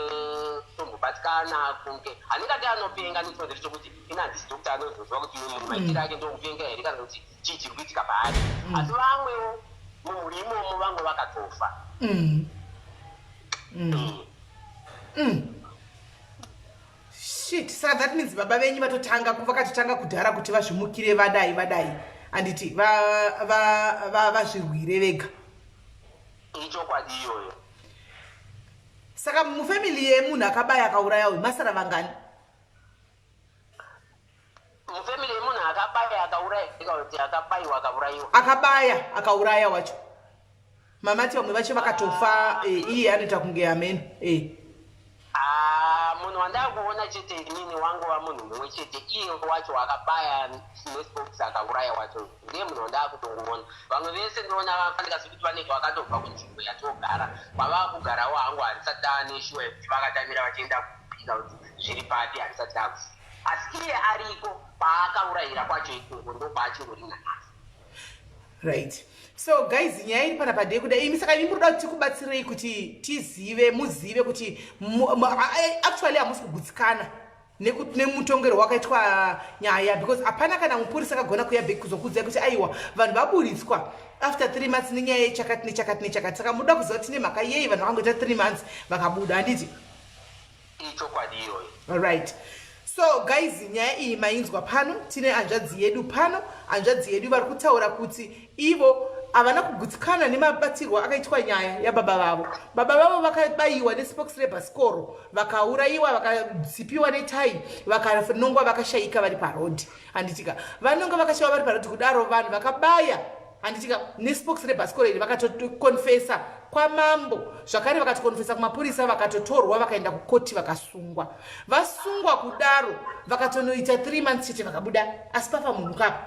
tombobatikana, kunge anenge ati anopenga, nechikonzero chokuti ina handisi doctor anozoziva kuti uyu munhu maitiro ake ndokupenga here kana kuti chii chiri kuitika paari. Asi vamwewo mumhuri imomo, vamwe vakatofa. Shit. Saka that means baba venyu vatotanga, vakatotanga kudhara kuti vazvimukire, vadai vadai, handiti? Vazvirwire vega. Ichokwadi iyoyo. Saka mufamily yemunhu akabaya akauraya uyu masara vangani? Mufamily yemunhu akabaya akauraya kana kuti akabayiwa akaurayiwa? Akabaya akauraya wacho. Mamati vamwe vacho vakatofa, iye anoita kunge ameno. Ah, munhu wandakuona chete inini wangova munhu mumwe chete, iye wacho akabaya nespokes akauraya wacho, ndiye munhu wandakutongoona. Vamwe vese ndinoona vafanika sekuti vanenge vakatobva kunzvimbo yatogara, kwavava kugarawo hangu handisati ndaane shuwa yekuti vakatamira vachienda kupika kuti zviri papi, handisati ndakuziva. Asi iye ariko paakaurayira kwacho ikoko, ndokwaachingori nanhasi. Right. So guys, nyaya iri panapa ndeyekuda imi. Saka imi muri kuda kuti tikubatsirei kuti tizive, muzive kuti actually hamusi kugutsikana nemutongero wakaitwa nyaya, because hapana kana mupurisa akagona kuya back kuzokuudzai kuti aiwa, vanhu vaburitswa after 3 months nenyaya yechakati nechakati nechakati. Saka muda kuziva kuti nemhaka yei vanhu vakangoita 3 months vakabuda, handiti? Ichokwadi iyoyo. Alright. So guys, nyaya iyi mainzwa pano. Tine hanzvadzi yedu pano. Hanzvadzi yedu vari kutaura kuti ivo havana kugutsikana nemabatirwo akaitwa nyaya yababa vavo. Baba vavo vakabayiwa nespokes rebhasikoro, vakaurayiwa, vakadzipiwa netai, vakanongwa, vakashayika vari parodhi, handitika? Vanonga vakashaiwa vari parodhi kudaro, vanhu vakabaya, handitika, nespokes rebhasikoro iri vakatokonfesa kwamambo zvakare, vakatokonfesa kumapurisa, vakatotorwa, vakaenda kukoti, vakasungwa. Vasungwa kudaro, vakatonoita 3 months chete, vakabuda. Asi pafa munhu kapa,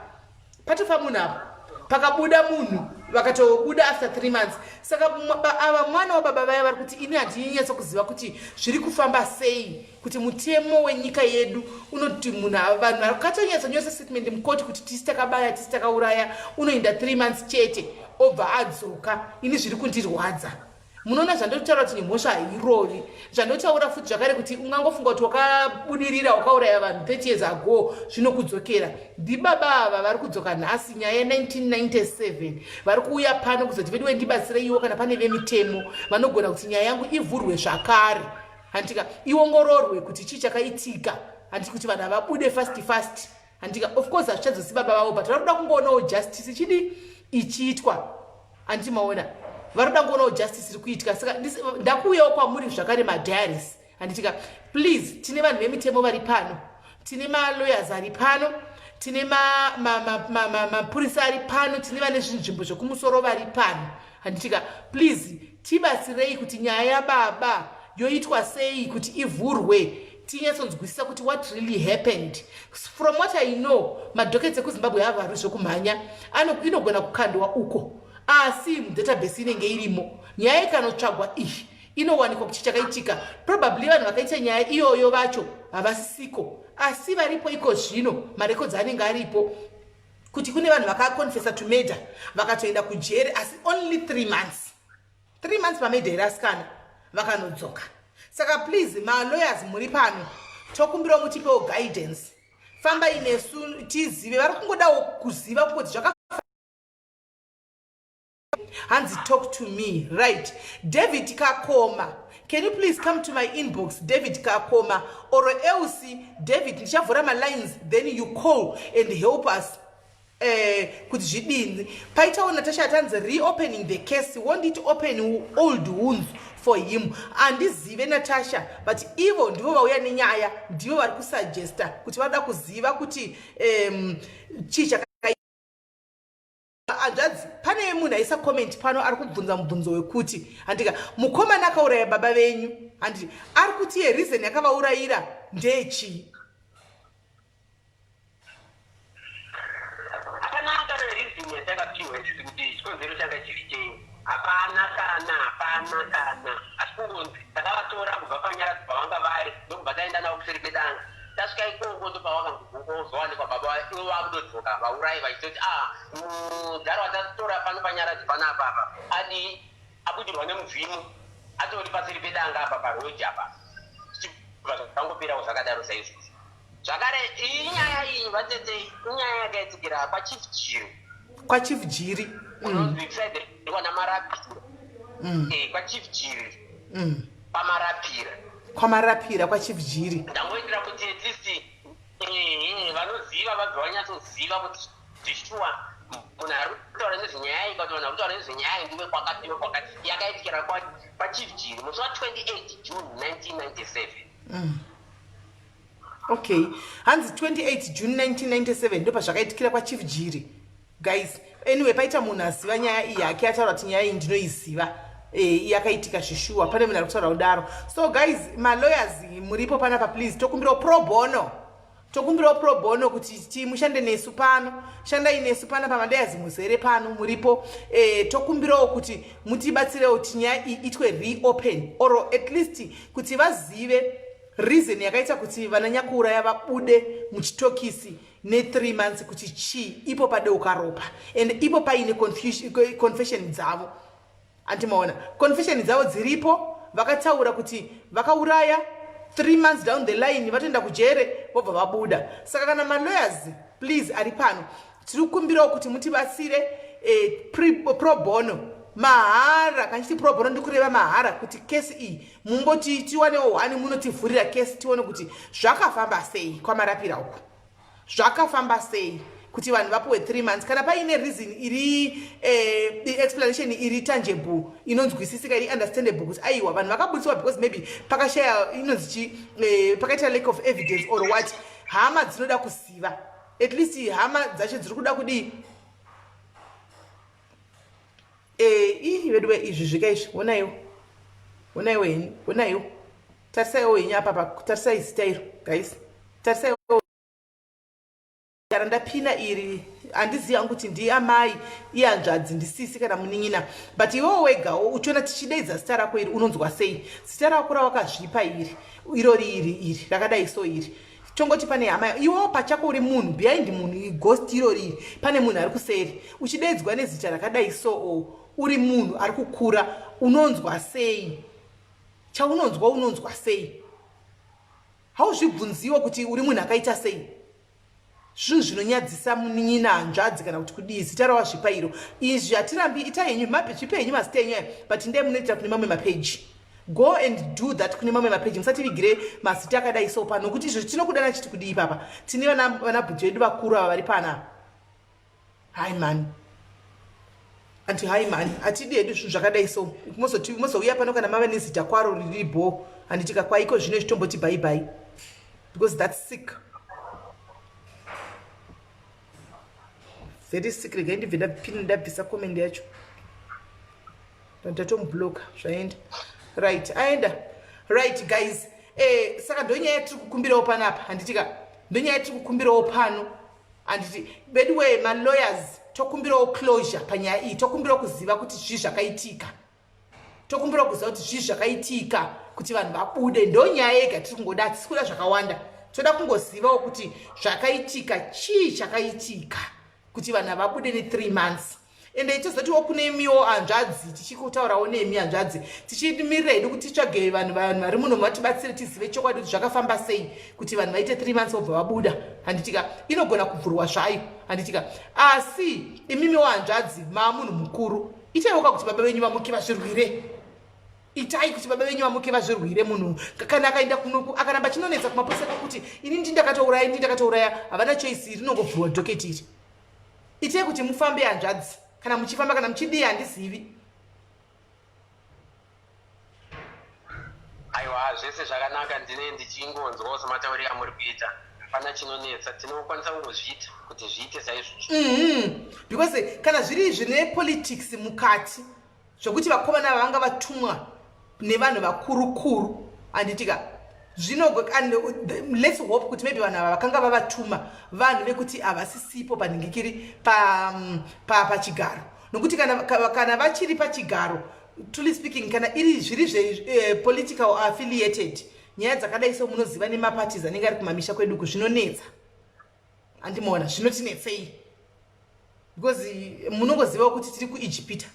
patofa munhu apa, pakabuda munhu, vakatobuda after 3 months. Saka ava mwana wababa vaya vari kuti ini handinyatsokuziva kuti zviri kufamba sei, kuti mutemo wenyika yedu unoti munhu, vanhu vakatonyatsanyoresa statement mukoti kuti tisi takabaya, tisi takauraya, unoenda 3 months chete, obva adzoka. Ini zviri kundirwadza. Munoona zvandotaura kuti nemhosva hairovi. Zvandotaura futi zvakare kuti ungangofunga kuti wakabudirira, wakauraya vanhu 30 years ago, zvinokudzokera. Ndibaba ava vari kudzoka nhasi, nyaya ye1997, vari kuuya pano kuzoti veduwe, ndibatsireiwo kana pane vemitemo vanogona kuti nyaya yangu ivhurwe zvakare, handika, iongororwe kuti chii chakaitika, handiti, kuti vanhu havabude fast fast, handika? Of course hazvichadzosi baba vavo, but vari kuda kungoonawo justice ichidi ichiitwa, handiti? Maona, vari kuda kuonawo justice iri kuitika. Saka ndakuuyawo kwamuri zvakare, madiaries, handitika? Please, tine vanhu vemitemo vari pano, tine malawyers ari pano, tine mapurisa ari pano, tine vane zvinzvimbo zvekumusoro vari pano, handitika? Please tibatsirei kuti nyaya yababa yoitwa sei kuti ivhurwe, tinyatsonzwisisa kuti what really happened. From what I know, madockets ekuZimbabwe avari zvekumhanya, inogona kukandwa uko, asi mudatabase inenge irimo. Nyaya ikanotsvagwa iyi inowanikwa kuti chakaitika. Probably vanhu vakaita nyaya iyoyo vacho havasisiko, asi varipo iko zvino, marecords anenge aripo kuti kune vanhu vakaconfessa to murder, vakatoenda kujere, asi only 3 months, 3 months pamurder here, asikana, vakanodzoka. Saka please, malawyers muri pano, tokumbirawo mutipewo guidance. Fambai nesu tizive. Vari kungodawo kuziva kuti zvaka hanzi talk to me. Right, David Kakoma, can you please come to my inbox, David Kakoma, or else David, ndichavhura malines, then you call and help us kuti zvidini. Paitawo Natasha atanzi reopening the case, won't it open old wounds for him? Handizive, Natasha, but ivo ndivo vauya nenyaya, ndivo vari kusuggesta kuti vanoda kuziva kuti chii chaka. Hanzvadzi, pane munhu aisa comment pano ari kubvunza mubvunzo wekuti, handika, mukomana akauraya baba venyu, handiti, ari kuti ye reason yakavaurayira ndeyechii? Hapana kana reason yatakapiwa isisi kuti chikonzero changa chiri chei. Hapana kana, hapana kana. Asi kungonzi takavatora kubva panyaradzo pavanga vari, ndokubva taenda navo kuseri kwedanga. Tasvika ikoko, ndopavakangobuda. Kozowanikwa baba ivo vakutodzoka vaurayi vachitoti a ah, mudhara watatora pano panyaradzi panapa apa adii abudirwa nemudzimu atori paseri pedanga apa paroji apa zvichibva zvangoperawo zvakadaro saizvozvo zvakare iyi nyaya iyi vatete inyaya yakaitikira kwachief jiri kwachief jiri kunonzi side kwana marapira mm. eh, kwachief jiri mm. pamarapira kwamarapira kwachief jiri ndangoitira kuti at least eh, vanoziva vabva vanyatsoziva kuti zveshuwa munhu ari kutaura nezvenyaya iyi kana vanhu vari kutaura nezvenyaya iyi ndive kwakati ndive kwakati yakaitikira kwachief jiri musi wa 28 june 1997 mm. Okay hanzi 28 june 1997 ndopazvakaitikira kwachief jiri guys anyway paita munhu aziva nyaya iyi hake ataura kuti nyaya iyi ndinoiziva e, yakaitika zvishuwa pane munhu ari kutaura kudaro so guys malawyers muripo panapa please tokumbirawo pro bono tokumbirawo pro bono kuti timushande nesu pano shandai nesu pana pamadayazi muzere pano muripo e, tokumbirawo kuti mutibatsirewo kuti nyaya iyi itwe reopen or at least kuti vazive reason yakaita kuti vana nyakuuraya vabude muchitokisi ne3 months kuti chii ipo padeuka ropa and ipo paine confession dzavo anti maona confession dzavo dziripo vakataura kuti vakauraya 3 months down the line vatoenda kujere vobva vabuda saka kana malawyers please ari pano tiri kukumbirawo kuti mutibatsire eh, pro bono mahara kana chiti pro bono ndikureva mahara kuti kesi iyi mumboti tiwanewo hwani munotivhurira kesi tione kuti zvakafamba sei kwamarapira uku zvakafamba sei kuti vanhu vapuwe 3 months kana paine reason iri eh, explanation iri tangible inonzwisisika iri understandable kuti aiwa vanhu vakaburitswa because maybe pakashaya inonzi chi eh, pakaita lack of evidence or what hama dzinoda kuziva at least hama dzacho dziri kuda kudii eh, ii veduwe izvi zvika izvi honaiwo honaiwo henyu honaiwo tarisaiwo henyu apa pa tarisai zita iro guys tarisaiwo gara ndapina iri handizivi hangu kuti ndiamai ihanzvadzi ndisisi kana munin'ina but iwewo wegawo uchiona tichideidza zita rako iri unonzwa sei zita rako rawakazvipa iri irori iri iri rakadai so iri tongoti pane hama iwewo pachako uri munhu behind munhu ghost irori iri pane munhu ari kuseri uchideedzwa nezita rakadai so o uri munhu ari kukura unonzwa sei chaunonzwa unonzwa sei hauzvibvunziwo kuti uri munhu akaita sei zvinhu zvinonyadzisa munin'ina hanzvadzi kana kuti kudii zita rawazvipa iro izvi hatirambi ita henyu zvipe henyu mazita enyu aya but ndee munoitira kune mamwe mapeji go and do that kune mamwe mapeji musativigire mazita akadai so pano nokuti izvo tinokudana chiti kudii papa tine vana bhuti vedu vakuru ava vari panapa Hi man. Anti hi man. Atidi hedu zvinhu zvakadai so. Mozoti mozouya pano kana mava nezita kwaro riri bho. Handiti ka kwaiko zvino zvitomboti bye bye. Because that's sick. Very sick regai ndibve ndapinda ndabvisa comment yacho. Ndatomublocker zvaenda. Right, aenda. Right guys. Eh saka ndonyaya yatiri kukumbirawo panapa handiti ka. Ndonyaya yatiri kukumbirawo pano. Handiti veduwee malawyers tokumbirawo closure panyaya iyi tokumbirawo kuziva kuti zvii zvakaitika tokumbirawo kuziva kuti zvii zvakaitika kuti vanhu vabude ndo nyaya yega tiri kungoda hatisi kuda zvakawanda toda kungozivawo kuti zvakaitika chii chakaitika kuti vanhu vabude ne3 months ende tozotiwo kune imiwo hanzvadzi tichikutaurawo nemi hanzvadzi tichimirira hedu kuti titsvage vanhu vanhu vari muno vatibatsire tizive chokwadi kuti zvakafamba sei kuti vanhu vaite three months vobva vabuda handitika inogona kubvurwa zvayo handitika asi imimiwo hanzvadzi maa munhu mukuru itaiwoka kuti baba venyu vamuke vazvirwire itai kuti baba venyu vamuke vazvirwire munhu kana akaenda kunoku akaramba chinonetsa kumapurisa kuti ini ndindakatouraya ini ndakatouraya havana choice rinongobvurwa dhoketi iri Itai kuti mufambe hanzvadzi kana muchifamba kana muchidii handizivi. Aiwa zvese zvakanaka ndine ndichingonzwawo sematauriro amuri kuita hapana chinonetsa tinokwanisa kungozviita kuti zviite saizvozvo mm -hmm. because kana zviri zvine politics mukati zvekuti vakomana ava vanga vatumwa nevanhu vakuru kuru handitika zvino and let's hope kuti maybe vanhu ava vakanga vavatuma vanhu vekuti havasisipo panhingikiri pachigaro pa, nokuti kana, kana vachiri pachigaro truly speaking kana iri zviri zvepolitical eh, affiliated nyaya dzakadai so munoziva nemaparties anenge ari kumamisha kweduku zvinonetsa. Andimaona zvinotinetsei because munongozivawo kuti tiri kuEgypita.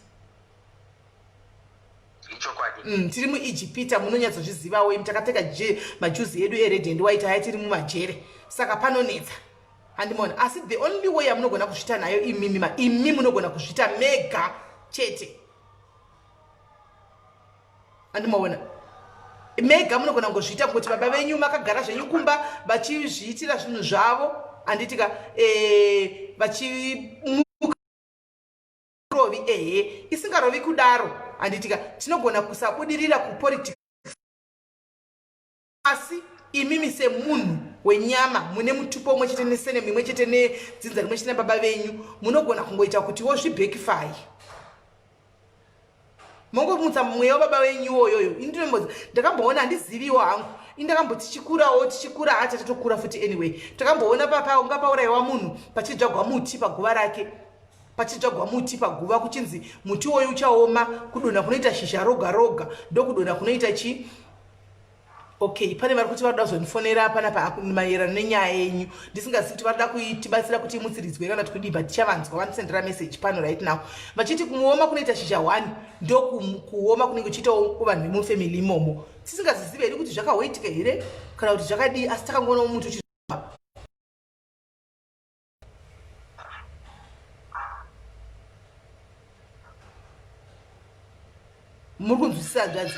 Ichokwadi. Tiri muEgypita, munonyatsozvizivawo imi. Takapfeka majuzi edu ered and white aya, tiri mumajere, saka panonetsa. Handimaona, asi the only way yamunogona kuzviita nayo imimi, imi munogona kuzviita mega chete. Andimaona, mega munogona kungozviita, kungoti baba venyu makagara zvenyu kumba vachizviitira zvinhu zvavo, handitika? Vachimuka rovi, ehe, isingarovi kudaro, handitika? Tinogona kusabudirira kupolitics, asi imimi semunhu wenyama mune mutupo umwe chete nesenemu imwe chete nedzinza rimwe chete nababa venyu, munogona kungoita kutiwo zvibhekifai, mongomutsa mweya wababa venyu iwoyoyo. Ini ndakamboona, handiziviwo hangu, ini ndakamboti tichikurawo, tichikura hati tatokura futi, anyway, takamboona papa unga paurayiwa munhu pachidzvagwa muti paguva rake, pachidzvagwa muti paguva, kuchinzi muti woyu uchaoma, kudonha kunoita shizha roga roga ndokudonha kunoita chi. Okay, pane vari kuti vari kuda kuzondifonera panapa maererano nenyaya yenyu. Ndisingazivi kuti vari kuda kuitibatsira kuti imutsiridzwe kana kuti kudii, but tichavanzwa. Vandisendera message pano right now vachiti kuoma kunoita shizha 1 ndokuoma kunenge kuchiitawo kuvanhu vemufamily imomo. Tisingazizivi hedu kuti zvakahoitika here kana kuti zvakadii, asi takangoonawo muti uchi. Muri kunzwisisa, hanzvadzi?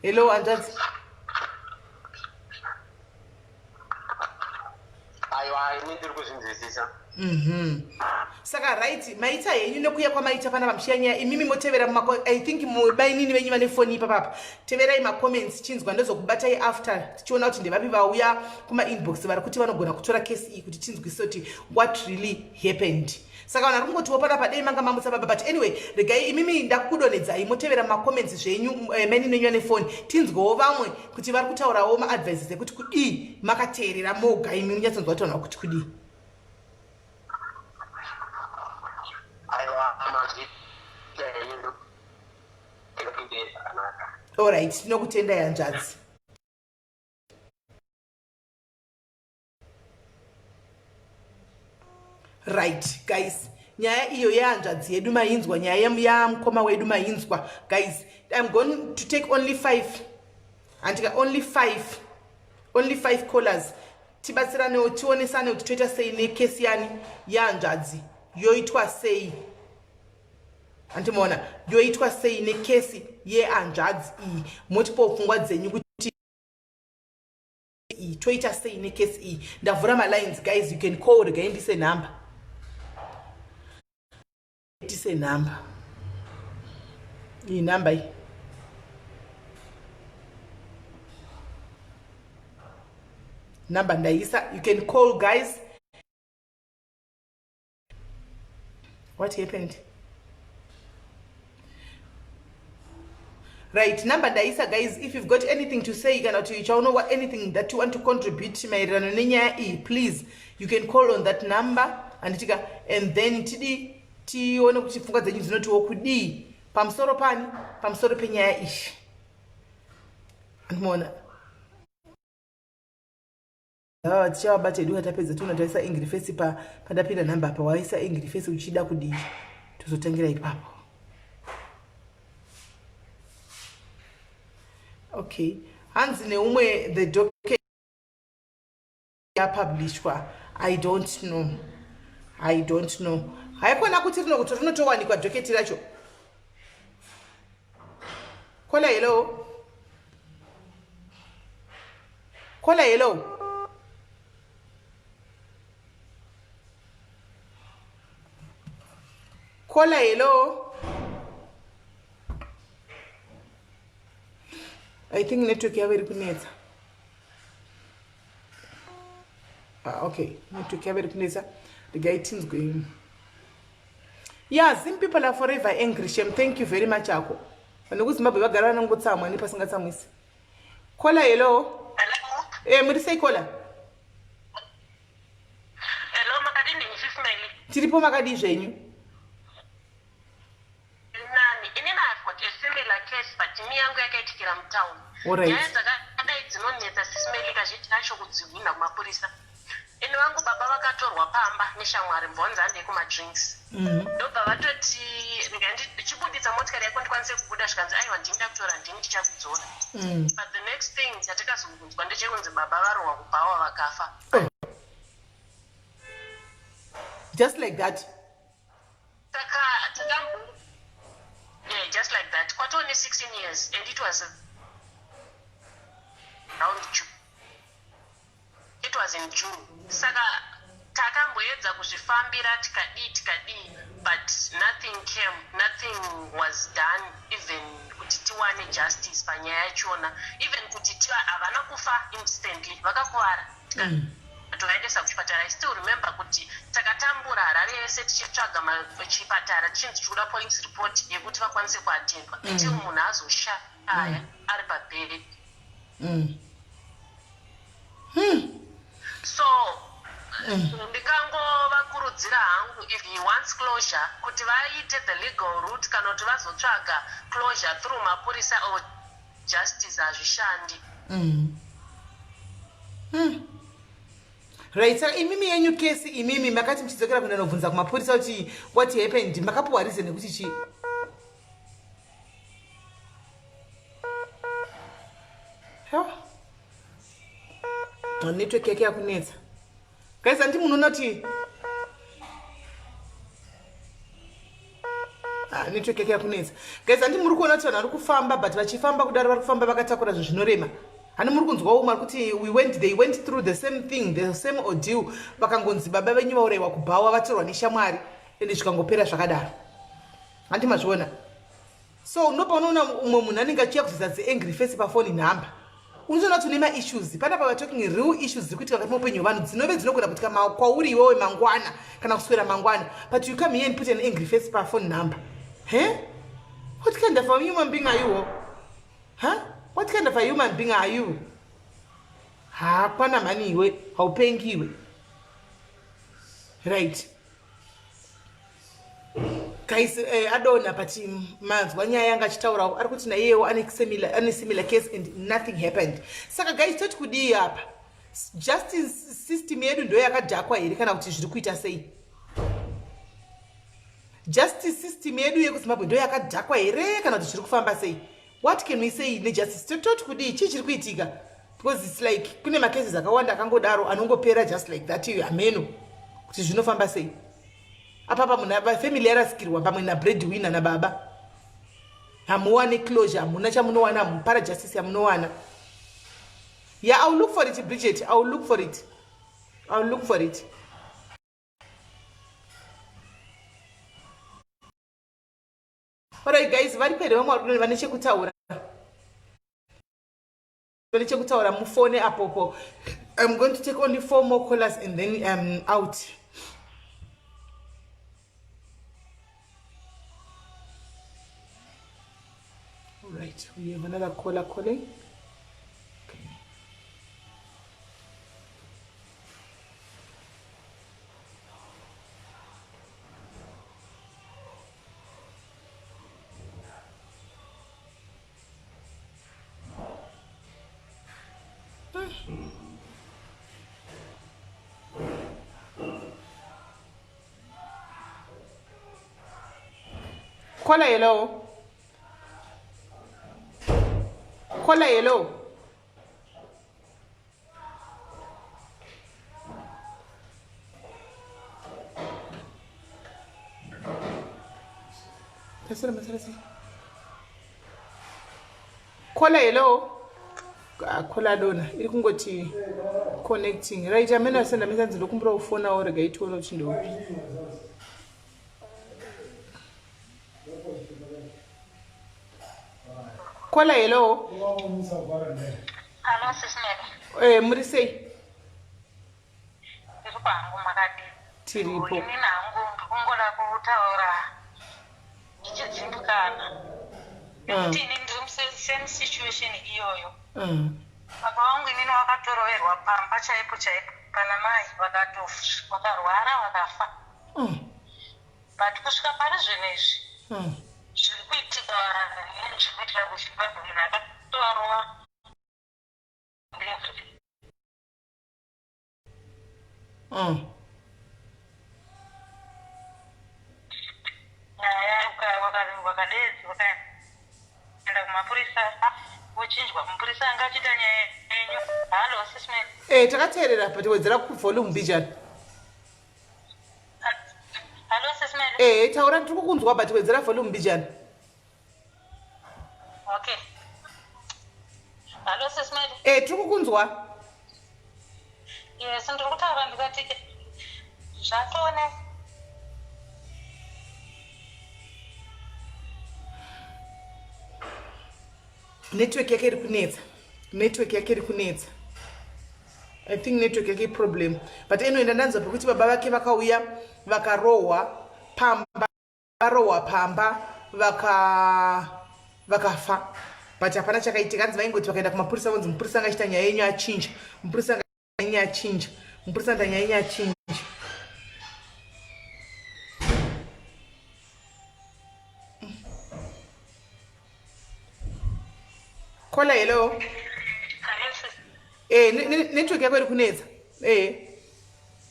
Hello, hanzvadzi? Aiwa, ini ndiri kuzvinzwisisa. Saka right, maita henyu nekuya kwamaita pana vamushiya nyaya. Imimi motevera, I think bainini venyu vane foni ipapapa, teverai macomments, chinzwa, ndozokubatai after tichiona kuti ndevapi vauya kumainbox vari kuti vanogona kutora kesi iyi, kuti tinzwise kuti what really happened. Saka vanhu vari kungotiwo panapa dei manga mamutsa baba, but anyway, regai imimi ndakudonhedzai, motevera macomments zvenyu, mainini venyu vane foni, tinzwewo vamwe kuti vari kutaurawo maadvices ekuti kudii. Makateerera moga imi, munyatsonzwa kuti vanhu vakuti kudii. Aiwa, mazvita henyu, ndikuitei zvakanaka. Alright, tinokutendai, hanzvadzi. Right guys, nyaya iyo yehanzvadzi yedu mainzwa, nyaya yamukoma wedu mainzwa. Guys, I'm going to take only five, handika? Only five, only five callers. Tibatsiranewo, tionesane kuti toita sei nekesi yani yehanzvadzi, yoitwa sei, handimaona? Yoitwa sei nekesi yehanzvadzi iyi? Motipawo pfungwa dzenyu kuti iyi toita sei nekesi iyi. Ndavhura malines, guys, you can call. Regai ndise nhamba, tise nhamba iyi, nhamba iyi, nhamba ndaisa. You can call, guys. What happened? Right, number ndaisa. Guys, if you've got anything to say, kana kuti chaunowa, anything that you want to contribute maererano nenyaya iyi, please, you can call on that number, handitika? And then tidi tione kuti pfungwa dzenyu dzinotiwo kudii pamusoro pani, pamusoro penyaya iyi. Andimoona tichavabata hedu katapedza. Tiona taisa angry face pa pandapinda nhamba apa. Waisa angry face uchida kudii? Tozotangira ipapo. Okay, hanzi neumwe the docket yapublishwa. I don't know, I don't know. Haikona kuti rinokuti rinotowanikwa docket racho. Caller, hello. Caller, hello. Caller, hello. I think network yavo iri kunetsa. Ah, okay, network yavo iri kunetsa. Regai tinzwe. Yeah, Zim people are forever angry. Shem, thank you very much ako. Vanhu kuZimbabwe vagara vanongotsamwa nepasingatsamwisi. Caller, hello. Hello. Muri sei, caller? Hello, makadini, Mrs. Melly? Tiripo, makadii zvenyu? Nani, inini I've got a similar case, but imi yangu yakaitikira mutown. Alright. Nyaya dzakadai. dzinonetsa Sis Melly kazhinji kacho kudzihwinha kumapurisa. Ini vangu baba vakatorwa pamba neshamwari mbonzi handei kumadrinks. Ndobva vatoti rega ndichibuditsa motikari yako ndikwanise kubuda zvikanzi aiwa ndini ndakutora ndini ndichakudzora. But the next thing chatakazongonzwa ndechekunzi baba varohwa kubhawa vakafa. Oh. Just like that. Saka takambo yeah, just like that. Kwatoo ne 16 years and it was around June. It was in June. Saka takamboedza kuzvifambira tikadii tikadii but nothing came, nothing was done even kuti tiwane justice panyaya yachona even kuti havana kufa instantly vakakuvara Tovaendesa kuchipatara. I still remember kuti takatambura Harare yese tichitsvaga chipatara tichinzi tikuda police report yekuti vakwanise kuatendwa until munhu azoshaya ari pabed. So ndikangovakurudzira hangu if he wants closure kuti vaite the legal route kana kuti vazotsvaga closure through mapurisa or justice hazvishandi. Right, saka imimi yenyu kesi imimi makati muchidzokera kuenda nobvunza kumapurisa kuti what happened, makapuwa reason yekuti chii? Network yake yakunetsa guys, andi munoona kuti ah, network yake yakunetsa guys, andi muri kuona kuti vanhu vari kufamba, but vachifamba kudaro vari kufamba vakatakura zvinhu zvinorema. Hani muri kunzwa umwe ari kuti we went, they went through the same thing, the same ordeal, vakangonzi baba venyu vaurayiwa kubhawa, vatorwa neshamwari, ende zvikangopera zvakadaro. Handi mazviona? So ndopaunoona umwe munhu anenge achiuya kuzoisa dziangry face pafoni nhamba, unotoona kuti une maissues panapa. We talking real issues dziri kuitika mukati meupenyu hwevanhu, dzinove dzinogona kuitika kwauri iwewe mangwana kana kuswera mangwana, but you come here and put an angry face pafone number. He, what kind of a human being are you? Huh? What kind of a human being are you? Hakwana mhani iwe, haupengi iwe. Right guys, adona, but manzwa nyaya yanga achitaurawo, ari kuti naiyewo ane similar case and nothing happened. Saka guys, toti kudii apa? Justice system yedu ndo yakadhakwa here kana kuti zviri kuita sei? Justice system yedu yekuZimbabwe ndo yakadhakwa here kana kuti zviri kufamba sei? What can we say nejustice? Toti kudii? Chii chiri kuitika? Because it's like kune macases akawanda akangodaro anongopera just like that. Iyo hameno kuti zvinofamba sei. Apapa munhu family yarasikirwa pamwe nabread winner nababa, hamuwane closure, hamuna chamunowana, hamupara justice yamunowana. Yeah, I will look for it, Bridget. I will look for it, I will look for it. Alright guys, vari pere vamwe vane chekutaura, vane chekutaura mufone apopo. I'm going to take only four more callers and then out. All right, we have another caller calling. Okay. Caller, hello. Caller, hello. Tasira masara sei? Caller, hello. Ah, caller dona iri kungoti connecting. Right, amene asenda mesanzi ndokumbira kufonawo, rega itione kuti ndeupi. Caller, hello. Hello, Sis Melly. Muri sei? Ndiri kwangu, makadii? Tiripo. Inini hangu ndikungoda kutaura ndichidzimbikana. Nekuti ini ndiri musame situation iyoyo. Baba vangu inini vakatoroverwa pamba chaipo chaipo pana mai, vakatofa, vakarwara, vakafa. But kusvika pari zvinhu izvi zviri kuitika, zviri kuitika kuZimbabwe, munhu akatovarova. Nyaya wakadeedzi wakaenda kumapurisa wochinjwa mupurisa anga achiita nyaya yenyu. Hallo sisman. Eh, takateerera but wedzera kuvolume mbijana. Hallo sisman. Eh, taura ndiri kukunzwa but wedzera volume mbijana. Okay. Hallo sisman. Eh, tiri kukunzwa. Yes, ndiri kutaura ndikati zvatone. Network yake iri kunetsa. Network yake iri kunetsa. I think network yake iproblem. But anyway, ndandanzwa pekuti baba vake vakauya vakarohwa pamba. Varohwa pamba vaka vakafa but hapana chakaitika hanzi vaingoti vakaenda kumapurisa vonzi mupurisa anga achiita nyaya yenyu achinja mupurisa anga yenyu achinja mupurisa anga nyaya yenyu achinja. Kola hello. Eh network yako iri kunetsa. Eh.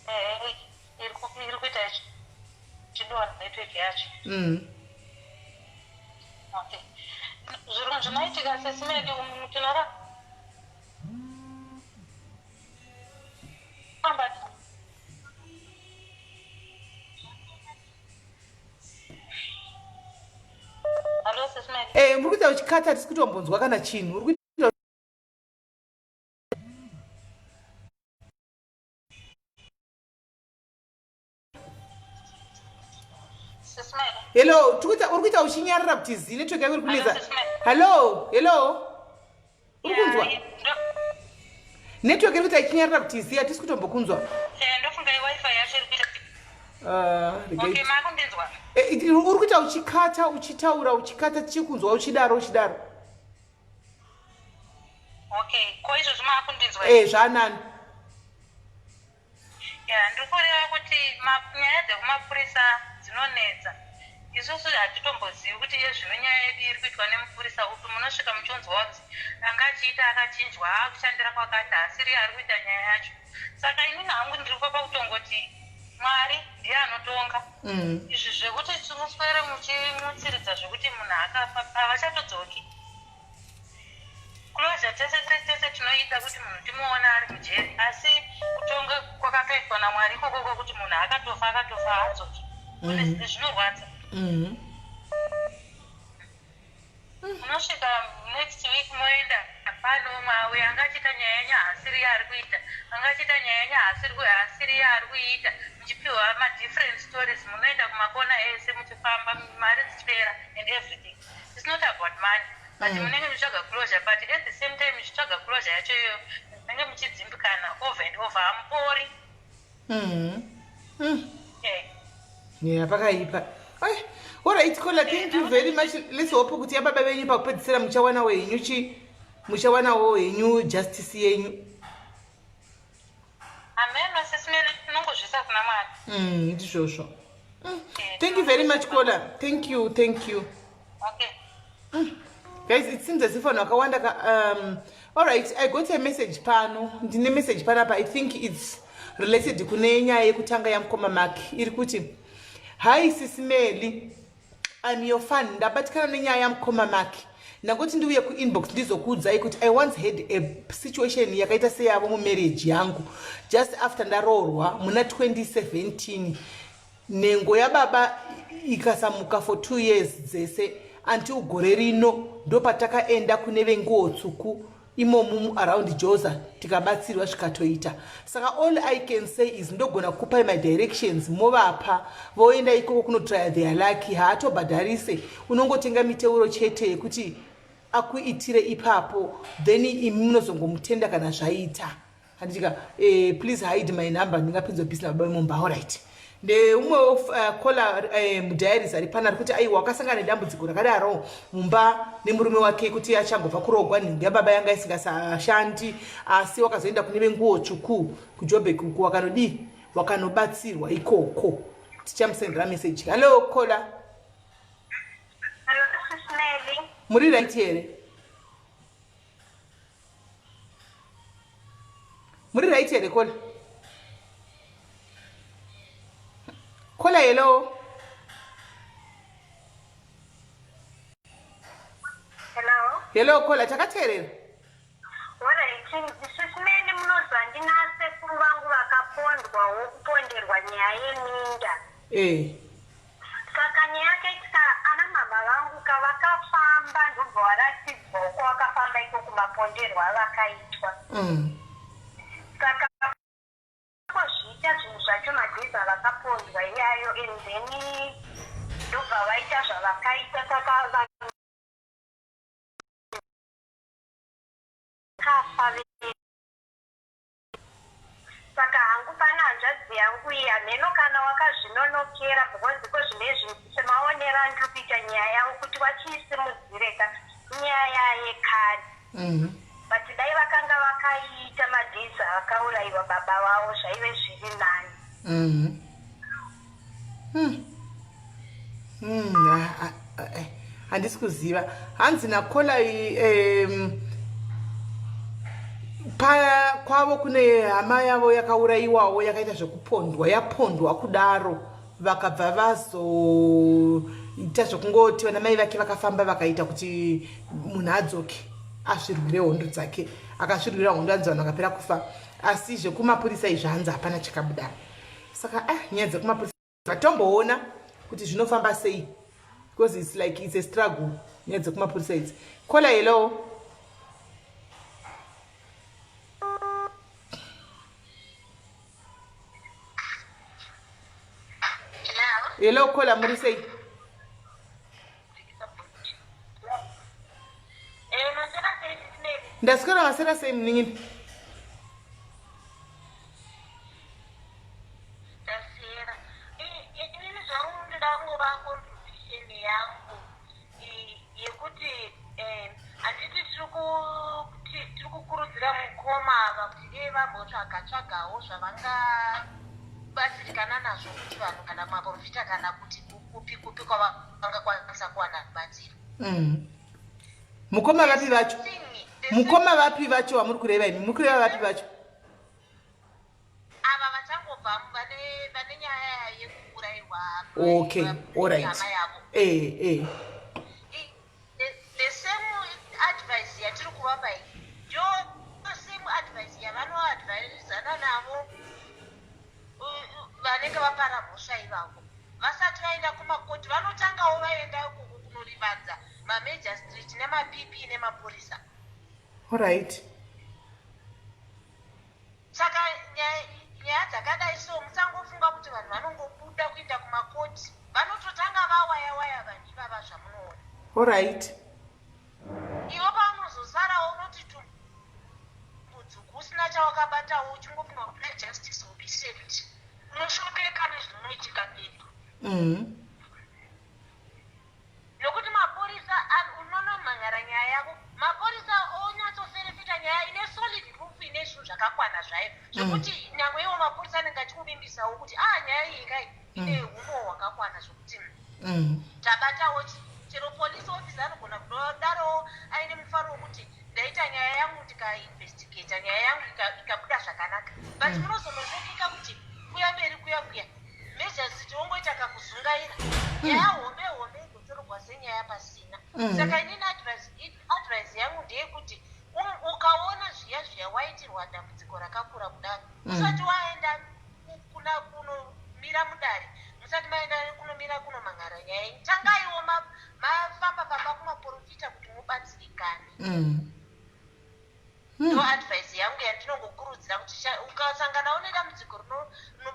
Eh iri kuita chidonha network yacho. Okay. Zviro zvinoitika sesimedi tinoramba. Hello sesimedi. Eh muri kuita uchikata tisi kutombonzwa kana chinhu. Uri kuita Hello, tikuita uri kuita uchinyarara kuti zii network yako iri kunetsa. Hello, hello. Uri kunzwa? Network iri kuita ichinyarara kuti zii hatisi kutombokunzwa. Eh, ndofunga iWi-Fi yacho iri kuita. Ah, Okay, makundinzwa. Eh, uri kuita uchikata uchitaura uchikata tichikunzwa uchidaro uchidaro. Okay, ko izvozvi makundinzwa? Eh, zvanani. Ya, ndiri kureva kuti nyaya dzekumapurisa dzinonetsa. Isusu hatitombozivi kuti iye zvino nyaya yedu iri kuitwa nemupurisa upi. Munosvika muchionzwa kunzi anga achiita akachinjwa, aakushandira kwakati, haasiri ari kuita nyaya yacho. Saka inini hangu ndiri kupa kutongoti Mwari ndiye anotonga. Izvi zvekuti muswere muchimutsiridza zvekuti munhu akafa havachatodzoki. Closure tese tese tese tinoida kuti munhu timuone ari mujeri asi kutonga kwakatoitwa naMwari ikoko kwekuti munhu akatofa akatofa haadzoki. Honestly zvinorwadza. Unosvika next week moenda pane umwe auya anga achiita nyaya yenyu haasiri yaari kuita anga achiita nyaya yenyu haasiri yaari kuiita muchipiwa madifferent stories munoenda kumakona ese muchifamba mari dzichipera and everything. It's not about money but munenge muchitsvaga closure but at the same time muchitsvaga closure yacho iyoyo munenge muchidzimbikana over and over hamupori. Yeah, pakaipa. All right, Kola, thank you very much. Let's hope kuti yababa venyu pakupedzisira muchawanawo henyu chi muchawanawo henyu justice yenyu. Amen, sisi tinongozvisa kuna Mwari. Ndizvozvo. Thank you very much, Kola. Thank you, thank you. Okay. Guys, it seems as if vanhu vakawanda ka all right, I got a message pano. Ndine message panapa. I think it's related kune nyaya yekutanga yamukoma Mark. Iri kuti, Hi Sisi Meli, I'm your fan. Ndabatikana nenyaya yamukoma Mark. Ndangoti ndiuye kuinbox ndizokuudzai kuti I once had a situation yakaita seyavo mumarriage yangu just after ndaroorwa muna 2017. Nhengo yababa ikasamuka for 2 years dzese until gore rino ndopatakaenda kune venguo tsvuku imomu around Joza tikabatsirwa zvikatoita. Saka all I can say is ndogona kukupai my directions movapa voenda ikoko kunotrya their lucky. Haatobhadharise, unongotenga miteuro chete yekuti akuitire ipapo then imi munozongomutenda kana zvaita. Handitika, please hide my number ndingapinzwa busy nababa vemumba. All right. Ndeumwe caller mudiaries ari pana ari kuti aiwa wakasangana nedambudziko rakadaro mumba nemurume wake kuti achangobva kurogwa nhengo yababa yanga isingasashandi asi wakazoenda kune venguo tsvuku kuJoburg uko wakanodii wakanobatsirwa ikoko. Tichamusendera message. Hello caller. Hello, Sis Melly. Muri right here? Muri right here kola? Kola hello. Hello. Hello kola takateerera. Alright, sisi mene munozwa ndina sekuru vangu vakapondwawo kuponderwa nyaya yeminda. Eh. Saka nyaya yakaitika ana mama vangu ka vakafamba ndobva waratidzwa uko vakafamba iko kumaponderwa avakaitwa. Saka kozviita zvinhu zvacho madays avakapondwa iyayo and then ndobva vaita zvavakaita saka vanhu vakafa Saka hangu pane hanzvadzi yangu iyi hameno kana wakazvinonokera because iko zvinezvi semaonero andiri kuita nyaya yavo kuti wachiisimudzire ka inyaya yekare but dai vakanga vakaiita madays akauraiwa baba vavo zvaive zviri nani. Handisi kuziva hanzi nakola um, pa kwavo kune hama yavo yakaurayiwawo yakaita zvekupondwa yapondwa kudaro vakabva vazoita zvekungoti vana mai vake vakafamba vakaita kuti munhu adzoke asvirwire hondo dzake akasvirwira hondo anzi vanhu vakapera kufa asi zvekumapurisa izvi hanzi hapana chakabuda saka ah, nyaya dzekumapurisa tomboona kuti zvinofamba sei because its like its a struggle nyaya dzekumapurisa idzi kola hello hello kola muri sei ndaswera masera sei munin'ina Ndaswera. Inini zvangu ndoda kungova contribution yangu yekuti handiti tiri kukurudzira mukoma ava kuti dei vambotsvaga tsvagawo zvavangabatsirikana nazvo kuti vanhu kana maprofita kana kuti kupi kupi kwavangakwanisa kuwana rubatsiro. Mukoma vapi vacho? Mukoma vapi vacho vamuri kureva imi? Muri kureva vapi vacho? Ava vachangobva vane vane nyaya yekuuraiwa okay alright hama yavo. Eh eh. The same advice yatiri kuvapa iyi ndo same advice yavanoadvisana navo vanenge vapara mhosva ivavo vasati vaenda kumakoti vanotangawo vaenda ikoko kunorivadza mamajor street nemapp nemapurisa. Alright. Saka nyaya dzakadai so musangofunga kuti vanhu vanongobuda kuenda kumakoti. Vanototanga vawaya waya vanhu ivava zvamunoona. Alright. Iwe paunozosarawo unoti tumbudziko usina chawakabatawo uchingofunga kuti justice will be served. Unoshopeka nezvinoitika pedu. Nokuti mapurisa unonomhan'ara nyaya yako mapurisa onyatsoferefeta nyaya ine solid proof ine zvinhu zvakakwana zvayo zvekuti nyangwe iwo mapurisa anenge achikuvimbisawo kuti ah nyaya iyi kai ine humbowo hwakakwana zvekuti tabatawo chero police officer anogona kudarowo aine mufaro wekuti ndaita nyaya yangu ndikainvestigata nyaya yangu ikabuda zvakanaka but munozonoshokeka kuti kuya mberi kuya kuya Measures tiwongoita kakuzungaira. Nyaya hombe hombe igotorogwa senyaya pasina. Saka inini advice, advice yangu ndeyekuti um, ukaona zviya zviya waitirwa dambudziko rakakura kudaro usati waenda kuna kunomira mudare musati maenda kunomira kunomhan'ara nyaya yenyu tangaiwo mafamba famba kumaporofita kuti mubatsirikane. Ndo advice yangu yandinongokurudzira kuti ukasanganawo nedambudziko rino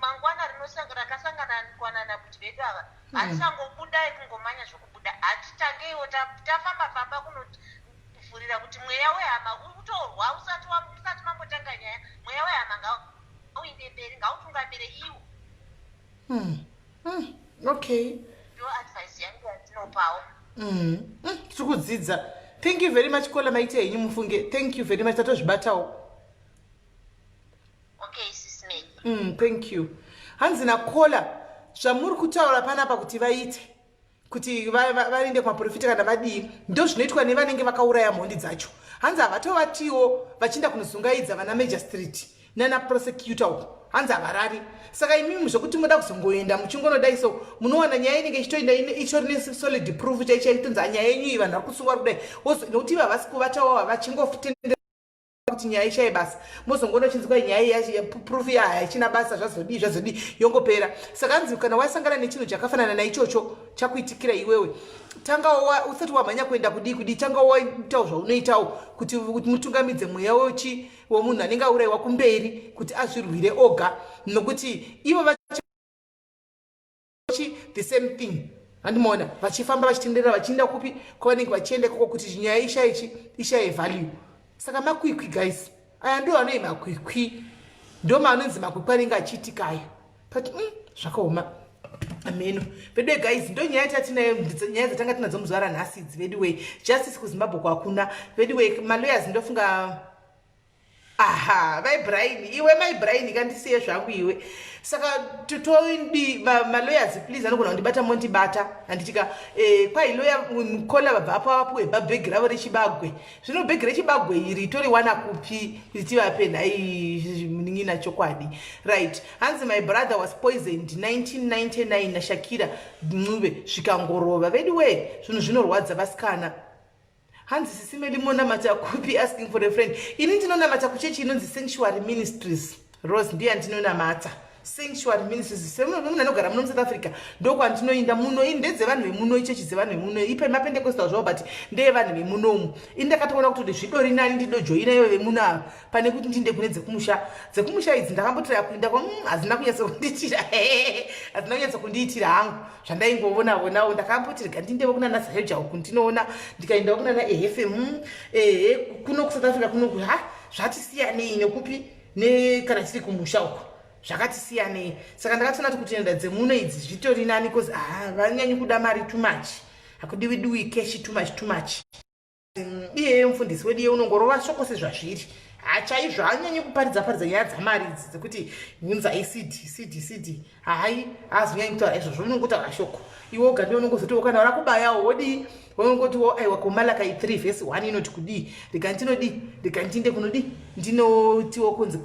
mangwana rakasanganakwana nakuti vedu ava hatisangobudai kungomanya zvokubuda hatitangeiwo tafamba famba kunovhurira kuti mweya wehama utorwa usati mambotanga nyaya mweya wehama ngauinde mberi ngautungamire iwo. Okay. Ndo advice yangu yandinopawo. Tiri kudzidza. Thank you very much Kola, maita henyu mufunge. Thank you very much, tatozvibatawo. Okay, sis May. Thank you. Hanzi naKola, zvamuri kutaura panapa kuti vaite kuti vaende kumaprofita kana vadii ndo zvinoitwa nevanenge vakauraya mhondi dzacho. Hanzi havatovatiwo vachienda kunozungaidza vana Major Street. Nana prosecutor uko hanzi havarari. Saka imimi zvekuti moda kuzongoenda muchingonodai so, munowana nyaya inenge ichitoenda ichitori nesolid proof chaichaitonzi nyaya yenyu iyi, vanhu vari kusungwa kudai, nokuti ivo havasi kuvatawo, vachingotendera kuti nyaya ishaye basa. Mozongoona uchinzi kwai nyaya proof yaya haichina basa, zvazodii zvazodii, yongopera. Saka hanzi kana wasangana nechinhu chakafanana naichocho chakuitikira iwewe, tangawo usati wamhanya kuenda kudii kudii, tangawo waitawo zvaunoitawo kuti mutungamidze mweya wechi womunhu anenge aurayiwa kumberi kuti azvirwire oga, nokuti ivo vachi the same thing, handimaona vachifamba vachitenderera vachienda kupi kwavanenge vachienda ikoko kuti nyaya ishaye ishaye value. Saka makwikwi, guys, aya ndo anoi makwikwi, ndo maanonzi makwikwi anenge achiitika aya. But zvakaoma, ameno veduwe. Guys, ndo nyaya tatinayo, nyaya dzatanga tinadzo muzuva ranhasi idzi. Veduwe, justice kuZimbabwe kwakuna. Veduwe, malawyers ndofunga. Aha, vaibrain iwe, maibrain kandisiye zvangu iwe. Saka toidi malawyers, please, anogona kundibata mondibata, handitika? Kwai lawyer mukola vabva apo vapuwe bhabhegi ravo rechibagwe. Zvino bhegi rechibagwe iri toriwana kupi kuti tivape nhai munin'ina chokwadi? Right, hanzi my brother was poisoned 1999 naShakira Ncube, zvikangorova. Veduwe, zvinhu zvinorwadza, vasikana. Hanzi Sisi Melly, monamata kupi? Asking for a friend. Ini ndinonamata kuchechi inonzi Sanctuary Ministries. Rose, ndiye andinonamata, Sanctuary Ministries. Semunhu anogara muno muSouth Africa, ndokwandinoinda muno. Ini ndedzevanhu vemuno, ichechi dzevanhu vemuno. Ipe mapentecostal zvavo, but ndeyevanhu vemunomu. Ini ndakatoona kuti zvidori nani ndidojoina ivo vemuno ava pane kuti ndinde kune dzekumusha. Dzekumusha idzi ndakambotiraya kuinda kwa hazina kunyatsokundiitira, hazina kunyatsokundiitira hangu zvandaingoona-onawo. Ndakamboti rega ndindevo kuna nazaheja uku, ndinoona ndikaendawo kuna naehfm. Ehe, kuno kuSouth Africa kuno ha, zvatisiyanei nekupi nekana tiri kumusha uku, zvakati siyanei. Saka ndakatoona kuti kutoenda dzemuno idzi zvitori nani, cause ha, vanyanyi kuda mari too much, hakudiwi diwi cash too much, too much. Iyeye mufundisi wedu iye unongorova shoko sezvazviri, hachaizvo, hanyanyi kuparidza paridza nyaya dzamari idzi dzekuti hunzai cd cd cd. Hai, haazonyanyi kutaura izvozvo, unongotaura shoko iwe oga. Ndiwe unongozotiwo kana rakubayawo wodii, unongotiwo aiwa, kuMalakai 3 vhesi 1 inoti kudii, rega ndinodii, rega ndinde kunodii, ndinotiwo kunzi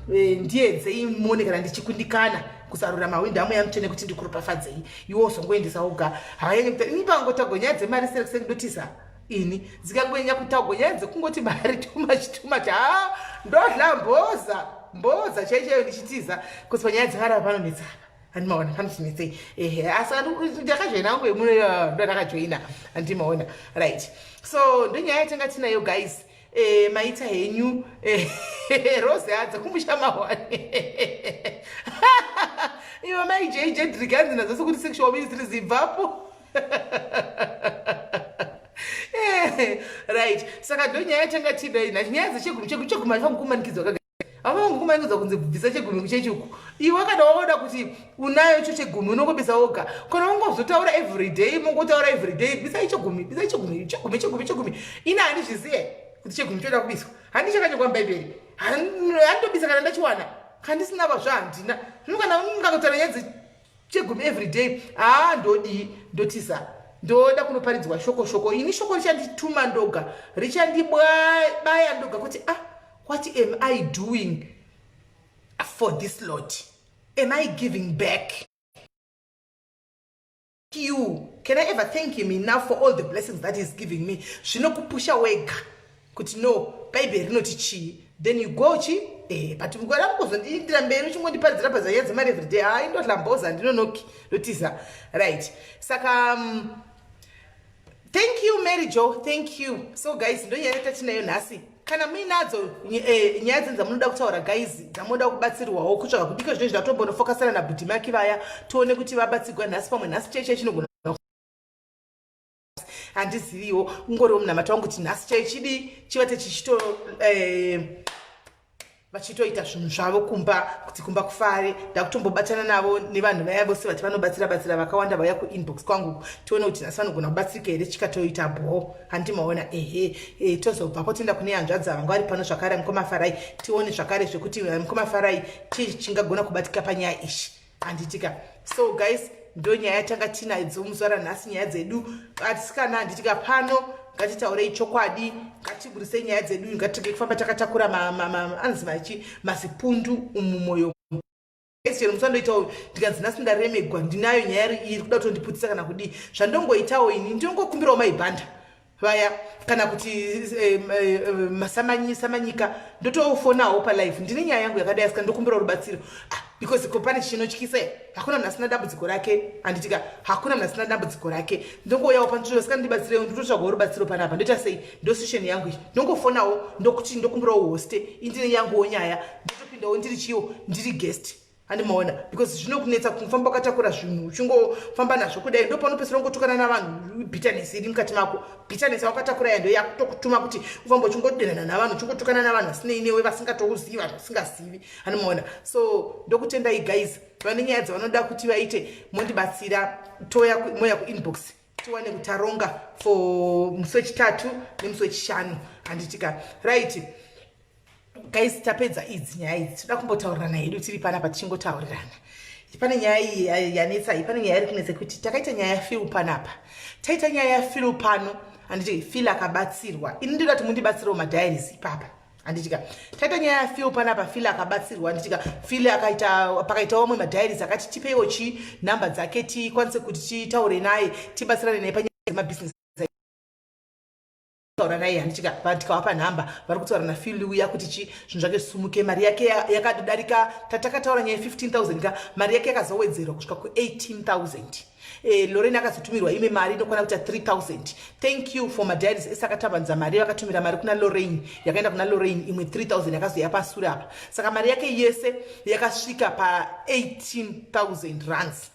ndiedzei muone kana ndichikundikana kusarura mahwindo amweya mutsvene kuti ndikuropafadzei. Iwe uzongoendesa woga. Havanyanyi kuta ini pangotagwa nyaya dzemari serekuse ndotiza ini. Dzikangonyanya kutagwa nyaya dzekungoti mari too much, too much, ha, ndodla mboza mboza chai chaiyo ndichitiza, kuti panyaya dzemari apa panonetsa apa, handimaona panotinetsei. Ehe, asi ndakajoina angu emuno, ndo ndakajoina, handimaona? Right, so ndonyaya yatanga tinayo, guys. Maita henyu. Rose hadza kumusha mahwane iwe mai JJ driganzi nadzo sekuti sexual ministries ibvapo. Right, saka ndo nyaya yatanga tinayo nhasi, nyaya dzechegumi. Chegumi, chegumi haifangi kumanikidzwa kaga, havafangi kumanikidzwa kunzi bvisa chegumi kuchechi uku. Iwe kana waona kuti unayo icho chegumi, unongobisa woga. Kana ungozotaura everyday, mungotaura everyday, bisai chegumi, bisai chegumi, chegumi, chegumi, chegumi. Ini handizviziye kuti chegumi choda kubiswa, handi chakanyorwa mubhaibheri, handitobisa kana ndachiwana, kandisina vazvo handina. Zvino kana ungangotaura nyaya dzechegumi everyday, haa, ndodii? Ndotiza, ndoda kunoparidzwa shoko. Shoko ini, shoko richandituma ndoga, richandibaya ndoga kuti ah, what am I doing for this Lord? Am I giving back you? Can I ever thank him enough for all the blessings that he's giving me? Zvinokupusha wega kuti no, bhaibheri rinoti chii? Then you go chi but mugora mukuzondiindira mberi uchingondiparidzira pazanyaya dzemari everyday, hai, ndodlamboza, ndinonoki, ndotiza. Right, saka thank you, Mary Jo, thank you. So guys, ndonyaya tatinayo nhasi. Kana muinadzo nyaya dzenyu dzamunoda kutaura, guys, dzamunoda kubatsirwawo kutsvaga kudika zvino zvatombonofokasana nabhudhimaki vaya, tione kuti vabatsigwa nhasi, pamwe nhasi chaichai chinogona, handiziviwo, ungoriwo munamato wangu kuti nhasi chai chidii chivate chichito vachitoita zvinhu zvavo kumba, kuti kumba kufare. Ndakutombobatana navo nevanhu vaya vose vati vanobatsira batsira vakawanda vauya kuinbox kwangu, tione kuti nhasi vanogona kubatsirika here, chikatoita bho, handimaona? Ehe, tozobvapo toenda kune hanzvadzi vanga vari pano zvakare, mukomafarai, tione zvakare zvekuti mukomafarai chii chingagona kubatika panyaya ishi, handitika? So guys, ndo nyaya yatanga tinadzo muzuva ranhasi, nyaya dzedu atisikana, handitika? Pano. Ngatitaurei chokwadi, ngatiburisei nyaya dzedu, ngatirege kufamba takatakura anzi machi mazipundu mumwoyo. Chero musandoitawo ndikanzi nhasi ndaremegwa, ndinayo nyaya iri kuda kutondiputisa kana kudii, zvandongoitawo ini ndinongokumbirawo maibhanda vaya kana kuti masamanyika, ndotofonawo palive, ndine nyaya yangu yakadai, saka ndokumbirawo rubatsiro. Ah, because ko pane chinotyisa? Hakuna munhu asina dambudziko rake, handitika? Hakuna munhu asina dambudziko rake. Ndongouyawo panzvimbo, saka ndibatsirewo, ndototsvagawo rubatsiro panapa. Ndoita sei? Ndosituation yangu iyi, ndongofonawo, ndokuti ndokumbirawo hoste, indine yanguwo nyaya, ndotopindawo ndiri chiwo, ndiri guest, handimaona? Because zvinokunetsa kufamba wakatakura zvinhu, uchingofamba nazvo kudai, ndo panopedzisira ungotukana navanhu. Bitterness iri mukati mako, bitterness wakatakura ya ndo yakutokutuma kuti ufamba uchingodenana navanhu, uchingotukana navanhu vasinei newe, vasingatouzivi, vanhu vasingazivi, handimaona? So ndokutendai guys. Vane nyaya dzavanoda kuti vaite, mondibatsira, toya moya kuinbox, tiwane kutaronga for musi wechitatu nemusi wechishanu, handitika? Right guys, tapedza idzi nyaya idzi. Toda kumbotaurirana hedu tiri panapa, tichingotaurirana. Pane nyaya iyi yanetsa iyi, pane nyaya iri kunetsa kuti takaita nyaya yaPhil panapa, taita nyaya yaPhil pano, handiti? Phil akabatsirwa. Ini ndoda kuti mundibatsirewo madiaries ipapa, handitika? Taita nyaya yaPhil panapa, Phil akabatsirwa, handitika? Phil akaita, pakaitawo vamwe madiaries akati tipeiwo chi nhamba dzake tikwanise kuti titaure naye, tibatsirane naye panyaya dzemabhizinesi. Taura naye, handitika? Tikavapa nhamba, vari kutaura naPhil uya kuti chi zvinhu zvake zvisumuke. Mari yake yakadarika tatakataura nyaya ye15 000 ka, mari yake yakazowedzerwa kusvika ku18 000. Lorraine akazotumirwa imwe mari inokwana kuita 3000. Thank you for madiaries ese akatambanidza mari, vakatumira mari kuna Lorraine, yakaenda kuna Lorraine imwe 3000 yakazoya pasure apa. Saka mari yake yese yakasvika pa18 000 rands,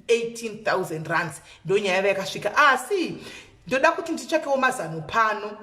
18,000 rands ndo nyaya yava yakasvika. Asi ndoda kuti nditsvakewo mazano pano,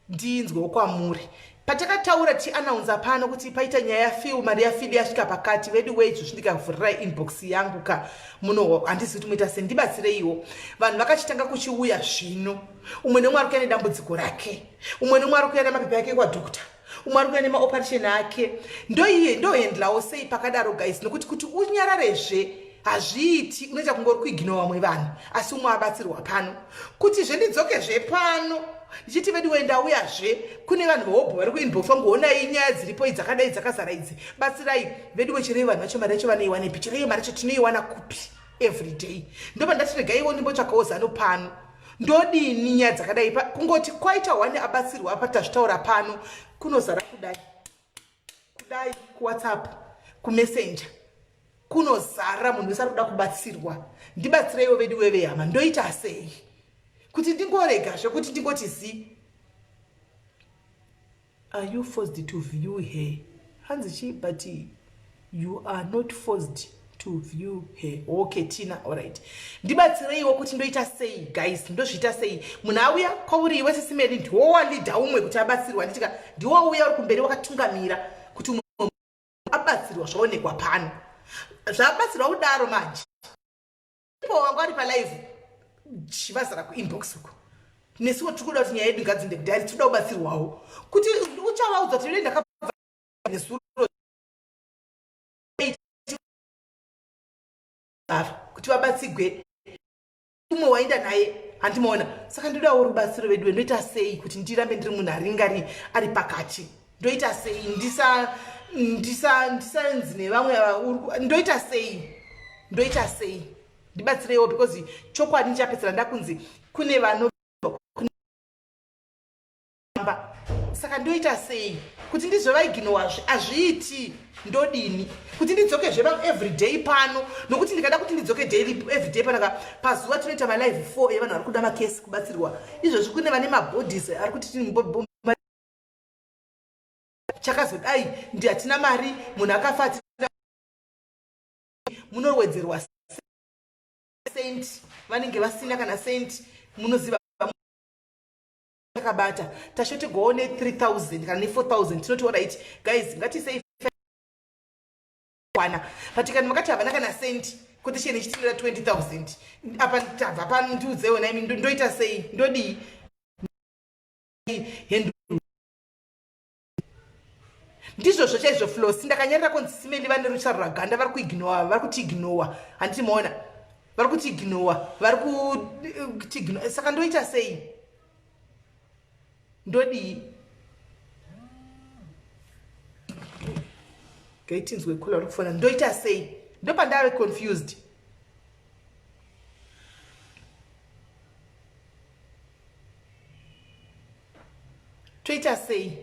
ndinzwewo kwamuri. Patakataura tianaunza pano kuti paita nyaya yaPhil, mari yaPhil yasvika pakati, vedu wei, izvozvi ndikavhurirai inbox yangu ka, muno handizivi kuti muita sei, ndibatsireiwo. Vanhu vakachitanga kuchiuya zvino, umwe neumwe ari kuya nedambudziko rake, umwe neumwe ari kuya nemapepa ake kwadoctor, umwe ari kuya nemaoperation ake. Ndoiye ndohandlawo sei pakadaro guys? Nokuti kuti unyararezve hazviiti, unoita kunge uri kuignore vamwe vanhu, asi umwe abatsirwa pano. Kuti zvendidzokezve pano ndichiti vedu wendauyazve, kune vanhu vehobho vari kuinbox vangu, honai nyaya dziripo idzi, dzakadai, dzakazara idzi, batsirai vedu wecherei. Vanhu vacho mari yacho vanoiwanepi? Chereiyo mari yacho tinoiwana kupi every day? Ndoba ndati regaiwo ndimbotsvakawo zano pano, ndodini nyaya dzakadai? Kungoti kwaita one abatsirwa apa, tazvitaura pano, kunozara kudai kudai kuWhatsApp, kuMessenger kunozara, munhu wese ari kuda kubatsirwa. Ndibatsireiwo vedu wevehama, ndoita sei kuti ndingorega zvekuti ndingoti zi? Are you forced to view her? Hanzi chi, but you are not forced to view her. Okay Tina, alright, ndibatsireiwo kuti ndoita sei guys, ndozviita sei? Munhu auya kwauri iwe sisimeli, ndiwo waleada umwe kuti abatsirwa, nditika? Ndiwo wauya uri kumberi wakatungamira kuti umwe abatsirwa. Zvaonekwa pano, zvabatsirwa kudaro. Manje po wanga vari palive, vazara kuinbox uko. Nesuwo tiri kuda kuti nyaya yedu ngadzinde kudhari, tinoda kubatsirwawo. Kuti uchavaudza kuti ndakabva nezuro kuti vabatsigwe, umwe waenda naye, handimaona? Saka ndodawo rubatsiro vedu, ndoita sei kuti ndirambe ndiri munhu aringari ari pakati? Ndoita sei ndisa ndisa ndisanzi nevamwe? Ndoita sei? Ndoita sei? Ndibatsireiwo, because chokwadi ndichapedzera ndakunzi kune vano Saka ndoita sei kuti ndizovaignowazve? Hazviiti. Ndodini kuti ndidzokezve everyday pano? Nokuti ndikada kuti ndidzoke daily, everyday panaka, pazuva tinoita malive 4 evanhu vari kuda makesi kubatsirwa. Izvozvi kune vane mabodies ari kuti chakazodai, ndi hatina mari, munhu akafa, munowedzerwa cent, vanenge vasina kana cent. Munoziva takabata tashotegwawo ne3000 kana ne4000, tinoti alright guys, ngatisei kwana. But kana makati havana kana cent, kuti chene chitinira 20 000 apa, tabva pano, ndiudzewo naimi, ndoita sei? Ndodii? Hendu ndizvozvo chaizvo. Flosi, ndakanyarira kunzi simeli vane rusaruraganda, vari kuignowa, vari kutiignowa, handiti maona? Vari kutiignowa, vari kutiignowa. Saka ndoita sei? Ndodii? Gaitinzwe kula uri kufona. Ndoita sei? Ndopandave confused. Toita sei?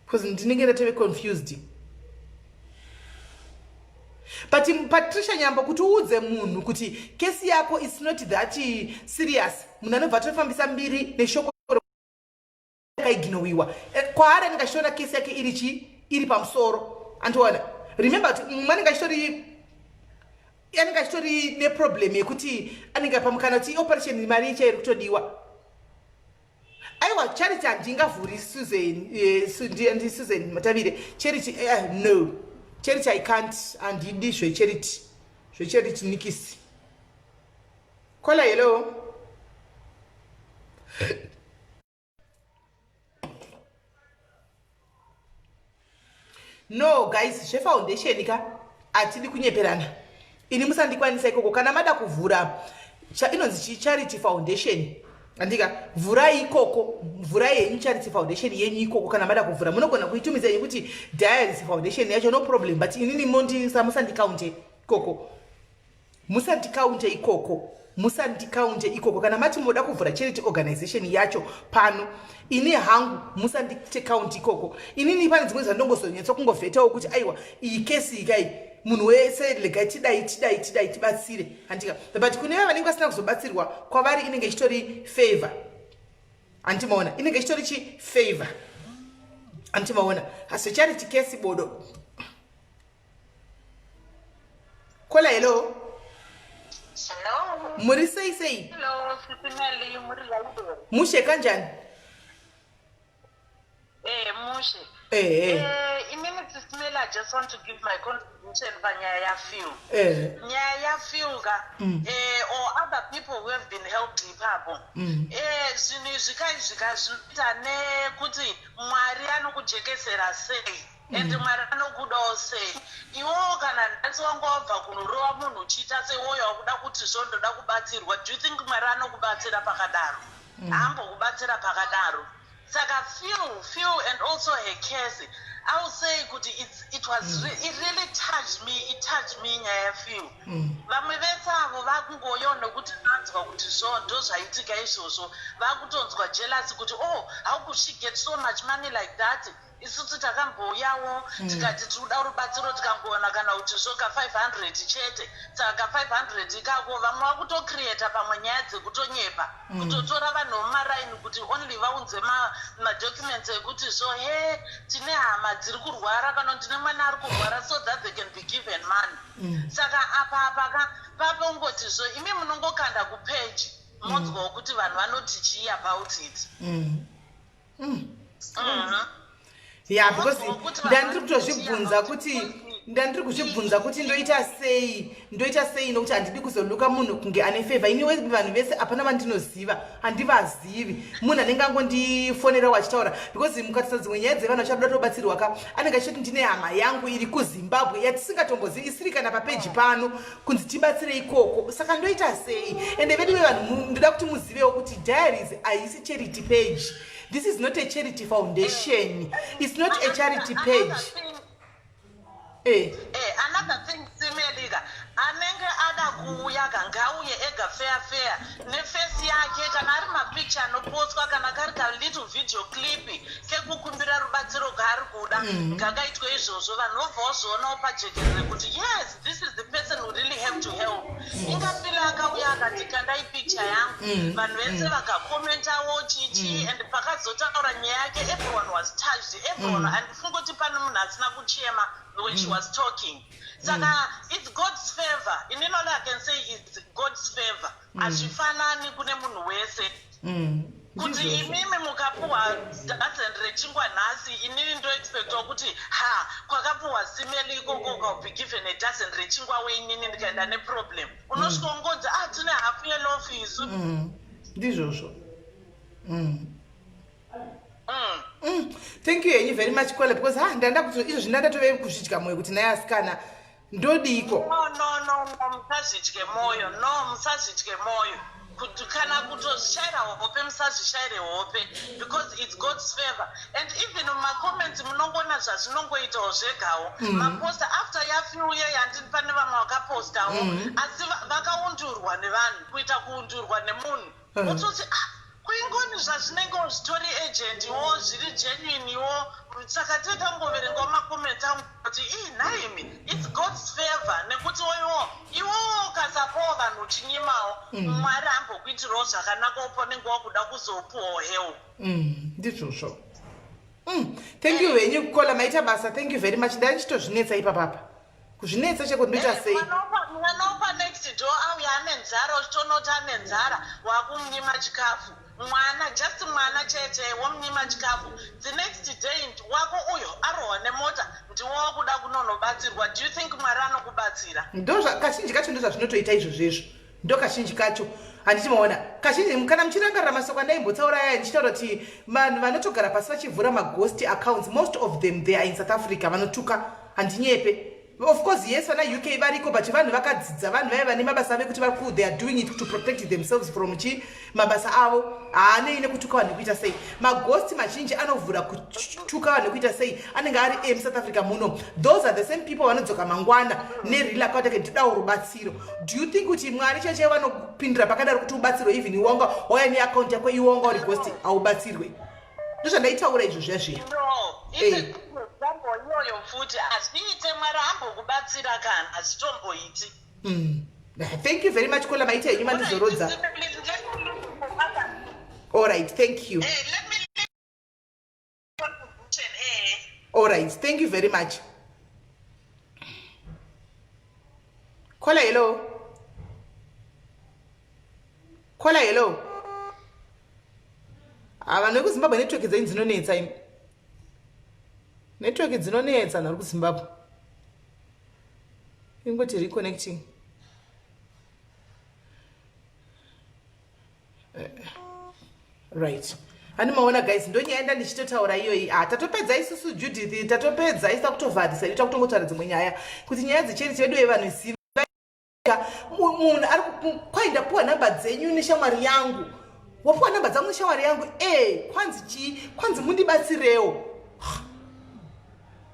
Because ndinenge ndatove confused. But Patricia Nyambo, kuti uudze munhu kuti kesi yako is not that serious, munhu anobva atofambisa mbiri neshoko akaiginowiwa eh, kwaari anenge achitoona kesi yake iri chi iri pamusoro. Andiona, remember kuti mumwe anenge achitori anenge achitori neproblem yekuti anenge pamukana kuti operation mari icha iri kutodiwa. Aiwa, charity handingavhuri Susan, eh, ndi Susan Matavire. Charity, eh, no charity, I can't. Handidi zvecharity, zvecharity nikisi. Kola, hello. No guys, zvefoundation ka hatidi kunyeperana. Ini musandikwanisa ikoko. Kana mada kuvhura inonzi chi charity foundation, andika vhurai ikoko, vhurai yenyu charity foundation yenyu ikoko. Kana mada kuvhura munogona kuitumidza yenyu kuti Diaries Foundation yacho, no problem. But inini mondisa, musandikaunte ikoko, musandikaunte ikoko, musandikaunte ikoko. Kana mati moda kuvhura charity organization yacho pano, ini hangu musandite count ikoko. Inini pane dzimwe zvandongozonyatsa kungovhetawo kuti aiwa, iyi kesi ikai munhu wese, legai tidai tidai tidai tibatsire, handika. But kune vaya vanenge vasina kuzobatsirwa, kwavari inenge ichitori favor, handimaona? Inenge ichitori chi favor, handimaona? Asi charity case bodo. Kola, hello. Hello. Muri sei sei? Hello, Sisi Melly, muri right here? Mushe kanjani? Eh, mushe. Ehe. Eh, inini Sisi Melly, I just want to give my contribution panyaya yaPhil. Nyaya yaPhil ka, eh, or other people who have been helped ipapo. Eh, zvinhu izvi kaizvi ka zvinoita nekuti Mwari anokujekesera sei. And Mwari anokudawo sei. Iwewo kana nhasi wanga wabva kunorova munhu uchiita seiwoyo wakuda kuti zvo ndoda kubatsirwa, do you think Mwari anokubatsira pakadaro? Haambokubatsira pakadaro. Saka Phil and also her case, I will say kuti it was it really touched me, it touched me nyaya yaPhil. Vamwe vese avo vakungoyo nekuti vanzwa kuti zvo ndozvaitika izvozvo, vakutonzwa jealous kuti oh, how could she get so much money like that? Isusu takambouyawo tikati tiri kuda rubatsiro, tikangowana kana kuti zvoka 500 chete. Saka 500 ikako vamwe vakutocreata pamwe nyaya dzekutonyepa, kutotora vanhu vemumaraini kuti only vaunze madocuments ekuti zvo he tine hama dziri kurwara kana ndine mwana ari kurwara, so that they can be given money. Saka apa apa ka papongoti zvo imi munongokanda kupage, monzwawo kuti vanhu vanoti chii about it. Yeah, because ndandiri kutozvibvunza kuti, ndandiri kuzvibvunza kuti ndoita sei, ndoita sei, nokuti handidi kuzoluka munhu kunge ane favor. Ini vanhu vese hapana vandinoziva, handivazivi. Munhu anenge angondifonerawo achitaura, because mukatarisa dzimwe nyaya dzevanhu vachada tobatsirwa ka, anenge achiti ndine hama yangu iri kuZimbabwe yatisingatombozivi, isiri kana papeji pano, kunzi tibatsire ikoko. Saka ndoita sei? Ende vedu vevanhu, ndoda kuti muzivewo kuti Diaries haisi charity page. This is not a charity foundation, it's not a charity page. Eh. Eh, another thing, Simelika, anenge ada kuuya ka ngauye ega fair fair neface yake, kana ari mapicture anopostwa, kana kari ka little video clip kekukumbira rubatsiro kaari kuda, ngakaitwe izvozvo. Vanhu vobva vazvionawo pajekerere kuti yes, this is the person who really have to help. Ingapila akauya akati kandai picture yangu, vanhu vese vakakomentawo chichi, and pakazotaura nyaya yake everyone was touched, everyone. Handifungi kuti pane munhu asina kuchema when she was talking. Saka it's God's favor. Inini all I can say is God's favor. Hazvifanani kune munhu wese kuti imimi mukapuhwa dozen rechingwa nhasi, inini ndoexpectawo kuti ha kwakapuhwa Simeli ikoko ukau be given a dozen rechingwa weinini ndikaenda neproblem, unosvika ungonzi ah, tine hafu yeloaf isu. Ndizvozvo. Thank you henyu very much, Kwele, because ha ndanda kuti izvozvi ndandatove kuzvidya mwoyo kuti naye asikana ndodiko. No, no, no, no, musazvidye mwoyo, no, musazvidye mwoyo. Kuti kana kutozvishaira hope musazvishaire hope because it's God's favor and even mumacomments munongoona zvazvinongoitawo zvegawo mm. maposta after yafiuye yandini pane vamwe vakapostawo mm. asi vakaundurwa nevanhu kuita kuundurwa nemunhu mm. ototi ah kuingoni zvazvinenge zvitori agent wo zviri genuine wo saka tetangoverengawo macomments angu kuti ii nhaimi its God's favor nekuti oiwo iwowo ukasapawo vanhu uchinyimawo mm. Mwari hambokuitirawo zvakanaka uponenge wakuda kuzopuwawo help mm, ndizvozvo mm. Thank you venyu kukola maita basa thank you very much ndai ndichitozvinetsa ipapapa kuzvinetsa cheko ndinoita eh, sei mwana wopa next door auya ane nzara uchitonoti ane nzara wakumunyima chikafu mwana just mwana chete womunyima chikafu the next day wako uyo arohwa nemota ndiwo wakuda kunonobatsirwa do you think mwari anokubatsira ndo kazhinji kacho ndozvazvinotoita izvozvo izvo ndo kazhinji kacho handiti maona kazhinji kana muchirangarira masoko andaimbotaura aya ndichitaura kuti vanhu vanotogara pasi vachivhura maghost accounts most of them they are in South Africa vanotuka handinyepe of course yes vana UK variko but vanhu vakadzidza vanhu vaiva vane mabasa avo ekuti vari they are doing it to protect themselves from chi mabasa avo haanei nekutuka vanhu nekuita sei maghost mazhinji anovhura kutuka vanhu nekuita sei anenge ari em South Africa muno those are the same people vanodzoka mangwana nereal account yake ndidawo rubatsiro do you think kuti mwari chaichai vanopindira pakadaro kuti ubatsirwe even iwanga wauya neaccount yako iwanga uri ghost haubatsirwe ndozvandaitaura izvo zviya zviya eh. iyoyo futi hazviite mwari ambokubatsira kana hazvitomboiti mm. Thank you very much kola maita henyu mandizorodza allright thank you eh, allright thank you very much kola hello kola hello ah, vanhu vekuzimbabwe network dzenyu dzinonetsa imi network dzinonetsa nari kuzimbabwe ingoti reconnecting eh, right hani maona guys ndonyaya nda ndichitotaura iyoyi ah tatopedza isusu Judith tatopedza isa kutovharisa ita kutongotaura dzimwe nyaya kuti nyaya dzecharity vedu vevanhu ziva munhu ari kwai ndapuwa nhamba dzenyu neshamwari yangu wapuwa nhamba dzangu neshamwari yangu e kwanzi chii kwanzi mundibatsirewo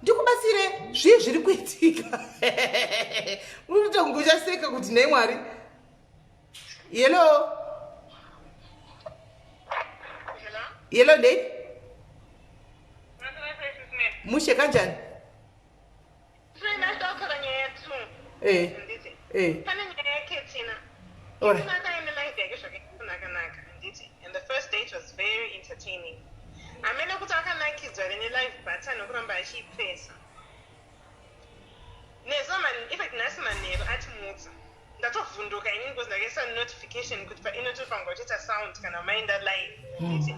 ndikubatsire zvii zviri kuitika unotoita kunge uchaseka kuti nhai mwari yelo yelo ndei mushe kanjani Eh. Eh. Pane nyaya yaKetina. Alright. Ketina akaenda live yake zvakakunaka-naka handiti and the first date was very entertaining. Hamene kuti akanakidzwa here nelive button nokuramba achiipresa. Nezuva man, in fact nhasi manheru atimutsa. Ndatovhunduka inini because ndakaisa notification kuti painotofanirwa kutoita sound kana maenda live handiti.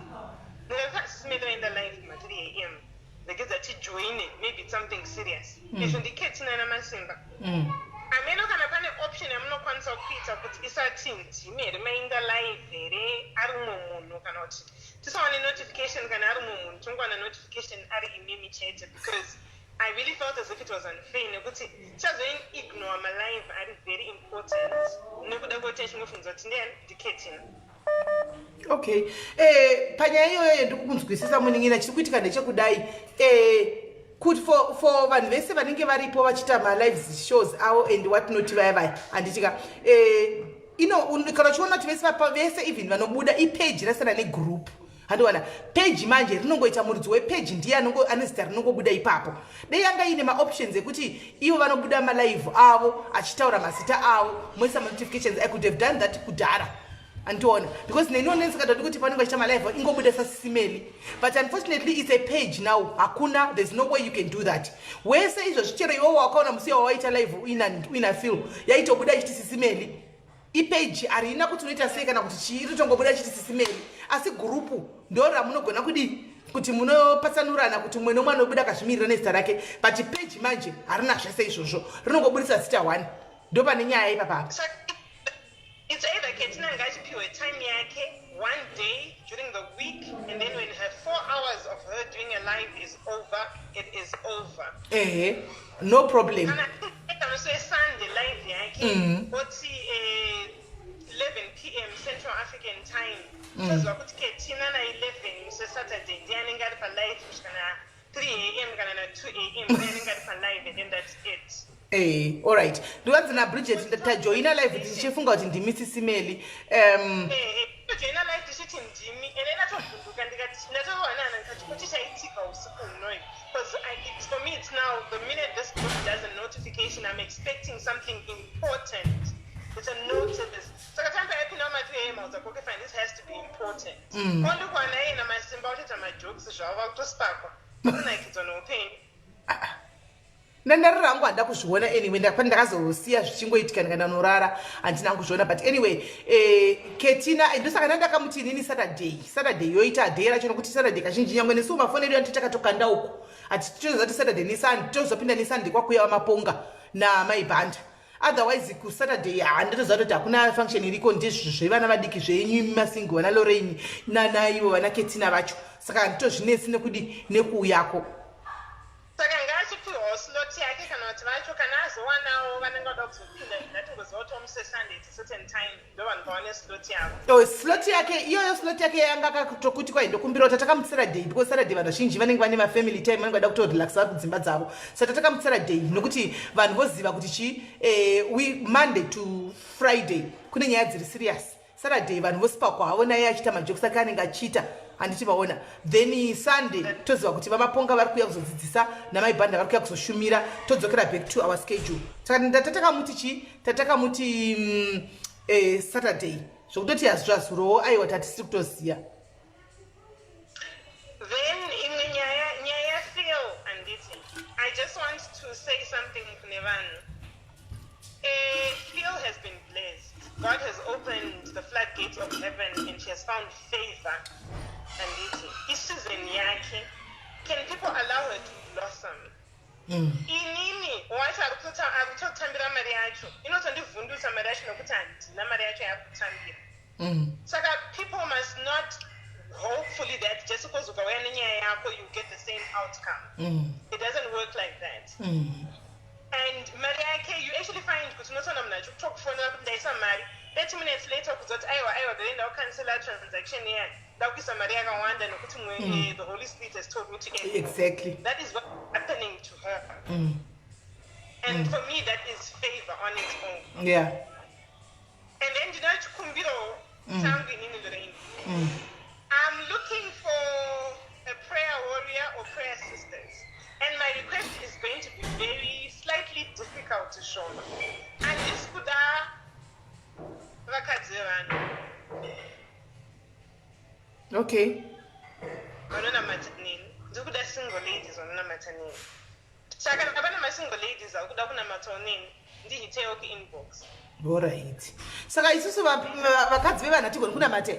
Ndikati simele vaenda live kuma 3 am. Regedza tijoine maybe it's something serious. Izvo ndiKetina naMasimba. Hameno kana pane option yamunokwanisa kuita kuti isati ndimi here mainda live here ari umwe munhu kana kuti tisawane notification kana ari umwe munhu tongowana notification ari imimi chete because I really felt as if it was unfair nekuti tichazoignore malive ari very important nekuda kwekuti tichingofungidzwa kuti ndiyani ndiKetina. Okay eh, panyaya iyoyo ndikukunzwisisa munin'ina chiri kuitika ndechekudai eh, kuti for vanhu vese vanenge varipo vachiita malive shows avo and what not vaya vaya handitika eh, ino kana uchiona kuti vese vese even vanobuda ipage rasiyana negroup handiwana page manje rinongoita muridzi wepeji ndiye ane zita rinongobuda ipapo dei yanga iine maoptions ekuti ivo vanobuda malive avo achitaura mazita avo moisa manotifications I could have done that kudhara andiona because neniwo ndinenge kuti panenge vachiita malive ingobuda sasisimeli but unfortunately it's a page now hakuna there's no way you can do that wese izvozvi chero iwowo wakaona musi wawaita live uina feel yaitobuda ichiti sisimeli ipage harina kuti unoita sei kana kuti chii rinotongobuda chiti sisimeli asi gurupu ndo ramunogona kudii kuti munopatsanurana kuti mumwe nomwe anobuda akazvimirira nezita rake but page manje harina zvese izvozvo rinongobudisa zita one ndo pane nyaya ipapapa It's either Ketina ngachipiwe time yake one day during the week and then when her 4 hours of her doing a live is over, it is over. Ehe, no problem. Kana musi weSunday live yake oti 11 p.m. Central Central African time. Toziva kuti Ketina na11 musi weSaturday ndiye anenge ari palive kusvika na3 a.m. kana na2 a.m., ndiye anenge ari palive, and then that's it. Alright, ndikanzi naBridget tajoina live tichifunga kuti ndimi Sisi Melly. Tojoina live tichiti ndimi, ende ndatovhunduka, ndikati ndatowanana, ndikati kuti chaitika usiku unoi, because for me it's now the minute this group does a notification, I'm expecting something important. It's a notice. Saka time paipinda kuma3 a.m., I was like, "Okay, fine, this has to be important." Ondikwana iye namasimba kutoita majokes zvavo, vakutospakwa, kunakidzwa noupenyu. Ndandarira hangu, handida kuzviona. Anyway, ndakazosiya zvichingoitika, ndikananorara, handina kuzviona. But anyway, Ketina, ndosaka ndandakamuti inini Saturday, Saturday yoita day racho, nokuti Saturday kazhinji nyangwe nesuwo mafoni edu anoti takatokanda uko, hatitoziva kuti Saturday neSunday, tozopinda neSunday kwakuya vamaponga namaibhanda. Otherwise kuSaturday handitoziva kuti hakuna function iriko, ndizvo zvevana vadiki zvenyu masingle, vana Lorraine nanaivo vana Ketina vacho. Saka handitozvinetsi nekudi nekuuyako. Saka ngaachipiwawo slot yake, kana kuti vacho kana azowanawo vanenge vada kuzopinda, ngatingoziva kuti omusi weSunday at a certain time ndo vanhu vawane slot yavo. Oh, slot yake iyoyo, slot yake yanga akatokuti kwai ndokumbira kuti takamuti Saturday, because Saturday vanhu vazhinji vanenge vane mafamily time, vanenge vada kutorelaxa vari kudzimba dzavo. Saka takamuti Saturday nokuti vanhu voziva kuti chi Monday to Friday kune nyaya dziri serious. Saturday vanhu vosipakwa havo naye achiita majokes ake anenge achiita, handiti vaona? Then Sunday toziva kuti vamaponga vari kuuya kuzodzidzisa, namaibhanda vari kuuya kuzoshumira, todzokera back to our schedule. Saka tatakamuti chi tatakamuti Saturday, zvokutoti hazvazvurowo, aiwa, tatisiri kutoziya. Then imwe nyaya, nyaya yaPhil, handiti? I just want to say something kune vanhu. Phil has been blessed. God has opened the floodgates of heaven and she has found favor, handiti? Iseason yake. Can people allow her to blossom? Inini wacho ari kutotambira mari yacho inotondivhundutsa, mari yacho, nokuti handina mari yacho yaari kutambira. Saka people must not hopefully that just because ukauya nenyaya yako you get the same outcome. It doesn't work like that. And mari yake, you actually find kuti unotoona munhu achikutokufonera kuti ndaisa mari, 30 minutes later kudza kuti aiwa, aiwa, then ndakucancela transaction iya, ndakuisa mari yakawanda nokuti the Holy Spirit has told me to add more. That is what's happening to her. And for me that is favor on its own. And then ndinochikumbirawo changu inini, Lorraine. I'm looking for a prayer warrior or prayer sisters, and my request is going to be very slightly difficult to show. Handisi kuda vakadzi vevanhu vanonamata neni. Ndiri kuda single ladies vanonamata neni. Saka kana pane masingle ladies ari kuda kunamatawo neni, ndihitewo kuinbox. Alright, saka isusu vakadzi vevanhu hatigoni kunamata?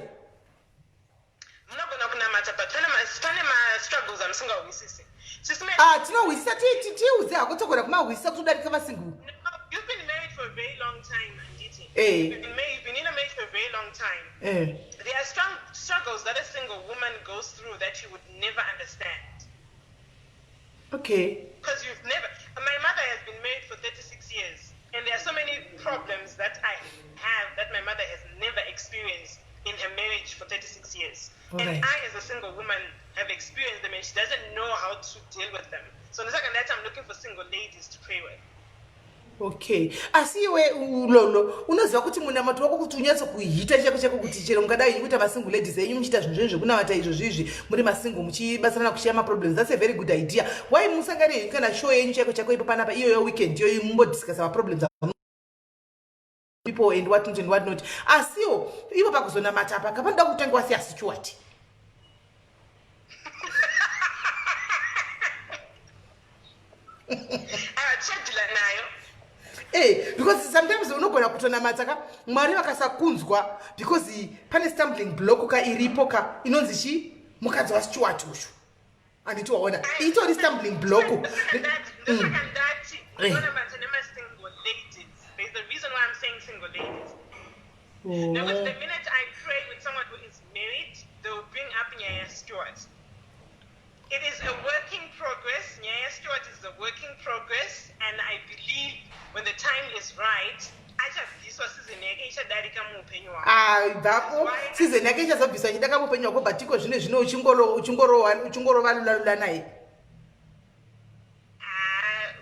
Munogona kunamata, but pane mastruggles amusingahwisisi. Ah, tinohwisisa. Tiudze hako, togona kumahwisisa kutodarika masingle. No, you've been married for a very long time, handiti? Eh. You've been in a marriage for a very long time. There are strong struggles that a single woman goes through that you would never understand. Because you've never. My mother has been married for 36 years, and there are so many problems that I have that my mother has never experienced in her marriage for 36 years. And I, as a single woman, have experienced them, and she doesn't know how to deal with them. So, the second that I'm looking for single ladies to pray with. Okay, asi iwe Lolo, unoziva kuti munamato wako kuti unyatsokuhita chako chako, kuti chero mungadai kuita masingle ladies enyu muchiita zvinhu zvenyu zvekunamata izvo zvizvi, muri masingle muchibatsirana kushiya maproblems, that's a very good idea. Why musangane henyu kana show yenyu chaiko chako ipo panapa iyoyo weekend iyoyo, mumbodiscussa maproblems people and what not and what not? Asiwo ivo pakuzonamata apa kapanoda kutanga wasiya Stuart. Tichadhila nayo. Because sometimes unogona kutonamata ka, Mwari vakasakunzwa because pane stumbling block ka iripo ka inonzi chi mukadzi waStuart uyu, handiti waona? Itori stumbling block. Ndosaka ndati ndonamata nemasingle ladies. There's a reason why I'm saying single ladies. Because the minute I pray with someone who is married, they will bring up nyaya Stuart. It is a work in progress. Nyaya Stuart is a work in progress, and I believe when the time is right, achabviswa. Ichazobviswa season yake ichadarika muupenyu hwako. Ah, ibvapo season yake ichazobviswa ichidaka muupenyu hwako but iko zvino zvino uchingorova lulalula naye. Ah,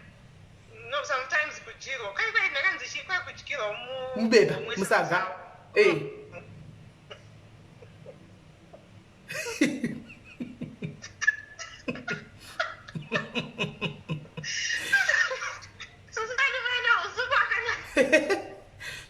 no, sometimes kudyirwa kwai kwai ndakanzi chii kwai kudyirwa mubepa musaga eh.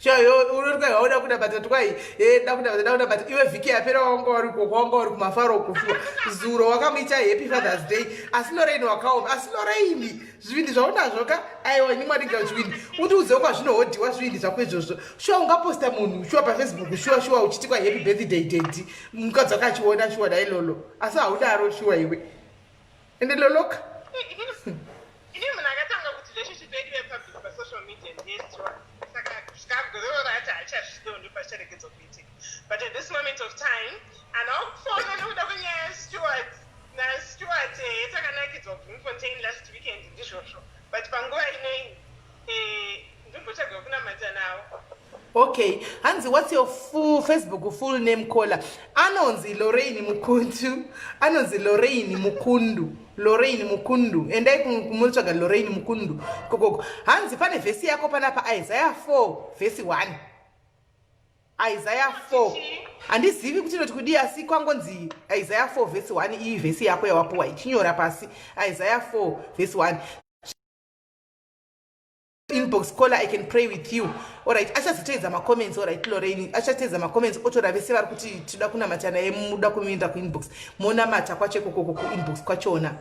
Shayo unoti hauda kunabata twai eh ndakunabata ndakunabata iwe vhiki yapera wanga uri koko wanga uri kumafaro kufuwa zuro wakamuita happy father's day asi Lorraine wakaoma asi Lorraine zvivindi zvaunazvo ka aiwa ini mwari nga zvivindi undiudzewo kwazvinohodhiwa zvivindi zvako izvozvo shuwa ungaposta munhu shuwa pafacebook shuwa shuwa uchiti kwa happy birthday daddy mukadzi wake achiona shuwa dai lolo asi haudaro shuwa iwe ende loloka ini munhu akatanga kuti relationship yedu yepublic pasocial media ndeyeshuwa saka kusvika gore rati hachazvidewo ndopachicharegedzwa kuitika but at this moment of time anaokufona nekuda kwenyaya yastuart nastuart eh, takanakidzwa kubloemfontein last weekend ndizvozvo but panguva inoi eh, ndimbotsvaga kunamata navo. Okay, hanzi what's your full Facebook full name caller? Anonzi Lorraine Mukundu. Anonzi Lorraine Mukundu. Lorraine Mukundu. Endai kumutsvaga Lorraine Mukundu. Kokoko. Hanzi pane vhesi yako panapa Isaiah 4 vhesi 1. Isaiah 4. Handizivi kuti inoti kudii asi kwangonzi Isaiah 4 vhesi 1 iyi vhesi yako yawapuwa ichinyora pasi Isaiah 4 vhesi 1. Inbox caller, I can pray with you. Alright, achazoteedza macomments. Alright, Lorraine achateedza macomments otora vese vari kuti tinoda kunamata naye muda kumuinda kuinbox monamata kwacho ikokoko kuinbox kwachona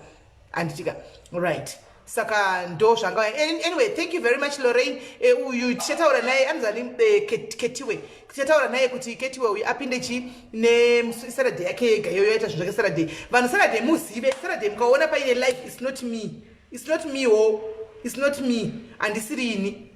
anditika right saka ndo zvanga anyway thank you very much Lorraine. Eh, uyu tichataura naye anozani eh, Ketiwe tichataura naye kuti Ketiwe uyu apinde chi nesaturday yake yega iyoyo yaita zvinhu zvake Saturday. Vanhu Saturday muzive Saturday mukaona paine life is not me. It's not me oh. It's not me. Handisiri ini.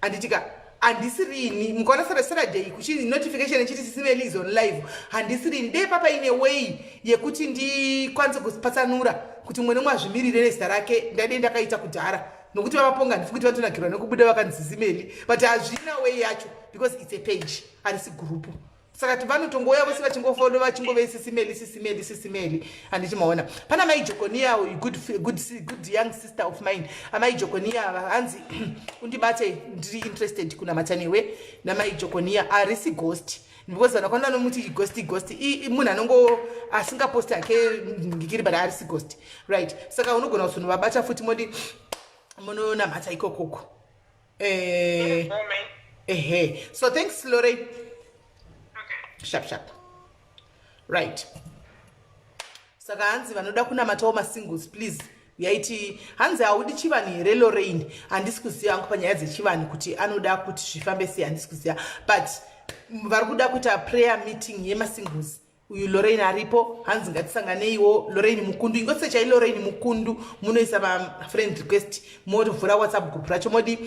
Handitika. Handisiri ini. Mukaona Saturday kuchi notification ichiti Sisi Melly is on live. Handisiri ini. Dei papa ine way yekuti ndikwanise kupatsanura kuti mumwe nemumwe azvimirire nezita rake ndadei ndakaita kudhara. Nokuti vavaponga handifi kuti vatonakirwa nekubuda vakanzi Sisi Melly. But hazvina way yacho because it's a page. Harisi group. Saka vanotongouya vose vachingofolo vachingove Sisimeli Sisimeli Sisimeli handiti maona pana mai Jokonia good, good, good young sister of mine amai Jokonia hanzi undibate ndiri interested kunamata newe namai Jokonia arisi ghost because vanhu vakawanda vanomuti ghost ghost munhu anongo asingaposti hake ngikiri but arisi ghost right saka unogona kuzonovabata futi modi munonamata ikokoko eh, ehe so thanks Lorraine okay. Sharp sharp right saka hanzi vanoda kunamatawo masingles please yaiti hanzi haudi chivanhu here Lorraine handisi kuziva hangu panyaya dzechivanhu kuti anoda kuti zvifambe sei handisi kuziva but vari kuda kuita prayer meeting yemasingles uyu Lorraine aripo hanzi ngatisanganeiwo Lorraine Mukundu ingosechai Lorraine Mukundu munoisa mafriend request movhura WhatsApp group racho modi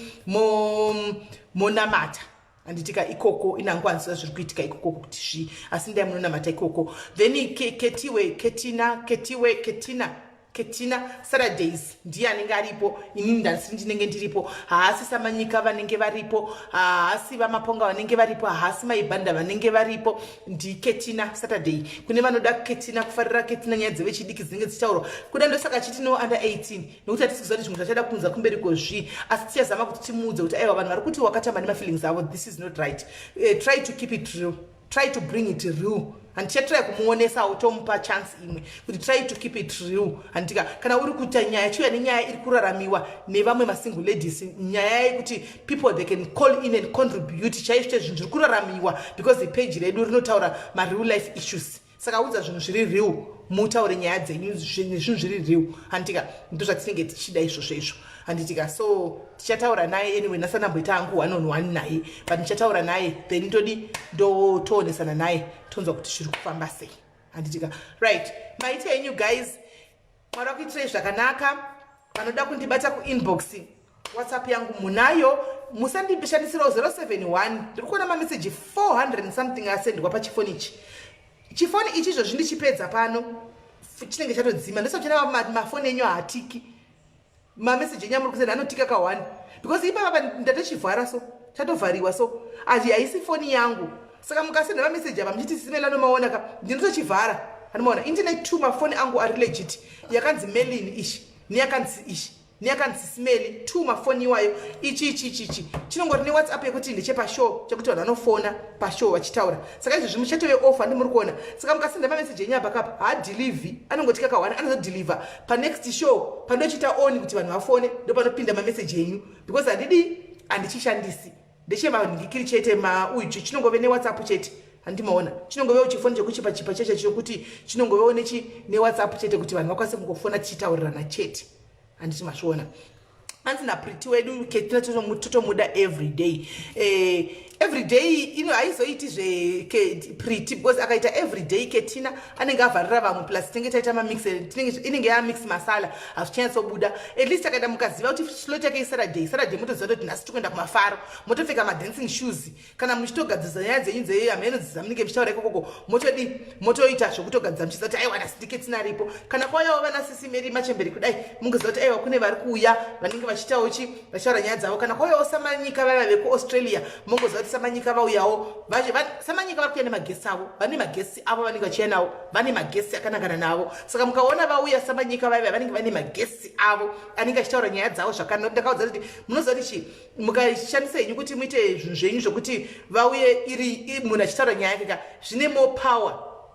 monamata handitika ikoko inangwanziva zviri kuitika ikoko kuti zvii asi ndai munonamata ikoko then Ketiwe Ketina Ketiwe Ketina Ketina Saturdays ndiye anenge aripo inini ndandisiri ndinenge ndiripo haasi Samanyika vanenge varipo haasi VaMaponga vanenge varipo haasi Maibanda vanenge varipo ndiKetina Saturday kune vanoda Ketina kufarira Ketina nyaya dzevechidiki dzinenge dzichitaurwa kuda ndosaka chiti no under 18 nokuti hatisi kuziva kuti zvimwe zvachada kunza kumberi kozvii asi tichazama kuti timuudze kuti aiwa vanhu vari kuti wakatamba nemafeelings avo this is not right try to keep it real try to bring it real handichatry kumuonesawo tomupa chance imwe kuti try to keep it real handitika kana uri kuita nyaya chiuya nenyaya iri kuraramiwa nevamwe masingle ladies nyaya yekuti people they can call in and contribute chaizvo chaizvo zvinhu zviri kuraramiwa because page redu rinotaura mareal life issues saka udza zvinhu zviri real mutaure nyaya dzenyu nezvinhu zviri real handitika ndo zvatinenge tichida izvozvo izvo handitika so tichataura naye anyway nasanamboita hangu one on one naye but ndichataura naye then todi ndotoonesana naye tonzwa kuti zviri kufamba sei handitika right maita enyu guys Mwari akuitirei zvakanaka vanoda kundibata kuinbox WhatsApp yangu munayo musandishandisirawo 071 ndiri kuona mameseji 400 and something asendwa pachifoni ichi chifoni ichi izvozvi ndichipedza pano chinenge chatodzima ndosachena mafoni enyu haatiki mameseji enyu amuri kusenda anotika ka one because ipapa ndatochivhara so. Chatovhariwa so achi haisi foni yangu. Saka mukasenda mameseji apa muchiti simela nomaona ka ndinotochivhara. Anomaona internet two mafoni angu ari legit. Yakanzi Melin ishi neyakanzi ishi neyakanzi Simeli two mafoni iwayo ichi ichi ichi ichi chinongori newhatsapp yekuti ndechepashow chekuti vanhu vanofona pashow vachitaura. Saka izvozvi muchatove off handi muri kuona. Saka mukasenda mameseji enyu apa kapa haadhilivhi anongoti kakahwana anozodhilivha panext show pandochiita on kuti vanhu vafone ndopanopinda mameseji enyu because handidi handichishandisi ndechemanhikiri chete mauyu chinongove newhatsapp chete handimaona chinongovewo chifoni chekuchipa chipa cheche chekuti chinongovewo nechi newhatsapp chete kuti vanhu vakwanise kungofona tichitaurirana chete handiti mazviona anzi napriti wedu ketina totomuda everyday eh, everyday ino haizoiti zvepriti because akaita everyday ketina anenge avharira vamwe plus tinenge taita mamix inenge yamix masala hazvichanyatsobuda at least akaita mukaziva kuti slot yake isaturday saturday motoziva kuti nhasi tikuenda kumafaro motopfeka madancing shoes kana muchitogadzirisa nyaya dzenyu dzehameno dzamunenge muchitaura ikokoko motodii motoita zvekutogadzira muchiziva kuti aiwa nhasi ndiketina aripo kana kwauyawo vana sisi meri machemberi kudai mungoziva kuti aiwa kune vari kuuya vanenge vachiitawo chi vachitaura nyaya dzavo kana kwauyawo samanyika vaiva vekuaustralia mongoziva kuti samanyika vauyawo samanyika vari kuuya nemagesi avo vane magesi avo vanenge vachiuya navo vane magesi akanangana navo saka mukaona vauya samanyika vaiva vanenge vane magesi avo anenge achitaura nyaya dzavo zvakanaka ndakaudza kuti munoziva kuti chii mukashandisa henyu kuti muite zvinhu zvenyu zvekuti vauye iri munhu achitaura nyaya yake ka zvine more power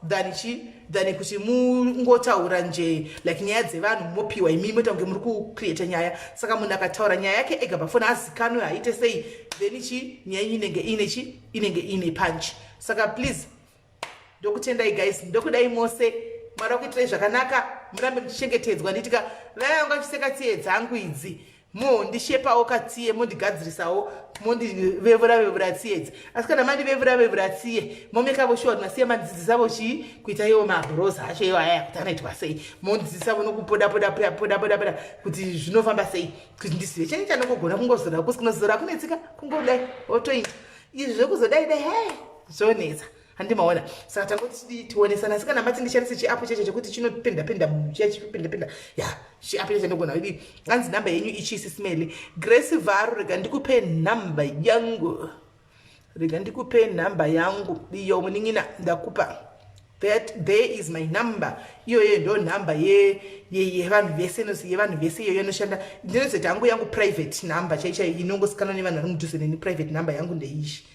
than chi than kuti mungotaura nje like nyaya dzevanhu mopiwa imi moita kunge muri kucreata nyaya saka munhu akataura nyaya yake ega pafoni azikanwe haite sei then chi nyaya yenyu inenge iine chi inenge iine punch saka please ndokutendai guys ndokudai mose mwari wakuitirai zvakanaka murambe muchichengetedzwa nditika vaya vanga vachiseka tsiye dzangu idzi mondishepawo katsiye mondigadzirisawo mondivevura vevura tsiye idzi asi kana mandivevura vevura tsiye momekavo shuwa kuti masiya mandidzidzisavo chii kuita iwo mabroza acho iwo aya kuti anoitwa sei mondidzidzisavo nokupoda poda poda poda poda poda kuti zvinofamba sei kuti ndizive chani chandongogona kungozora kusi kunozora kunetsika kungodai wotoita izvi zvekuzodai dai he zvonetsa handimaona saka tangoti tionesana asi kana mati ndishandise chiapu cheche chekuti chinopenda penda munhu chiya chipenda penda ya chiapu cheche ndogona kudii anzi nhamba yenyu ichi sisimeli grace vharo rega ndikupe nhamba yangu rega ndikupe nhamba yangu iyo munin'ina ndakupa that there is my number iyoyo ndo nhamba yevanhu vese yevanhu vese iyoyo inoshanda ndinozoita hangu yangu private number chai chai inongosikanwa nevanhu vari mudhuze neni private number yangu ndeishi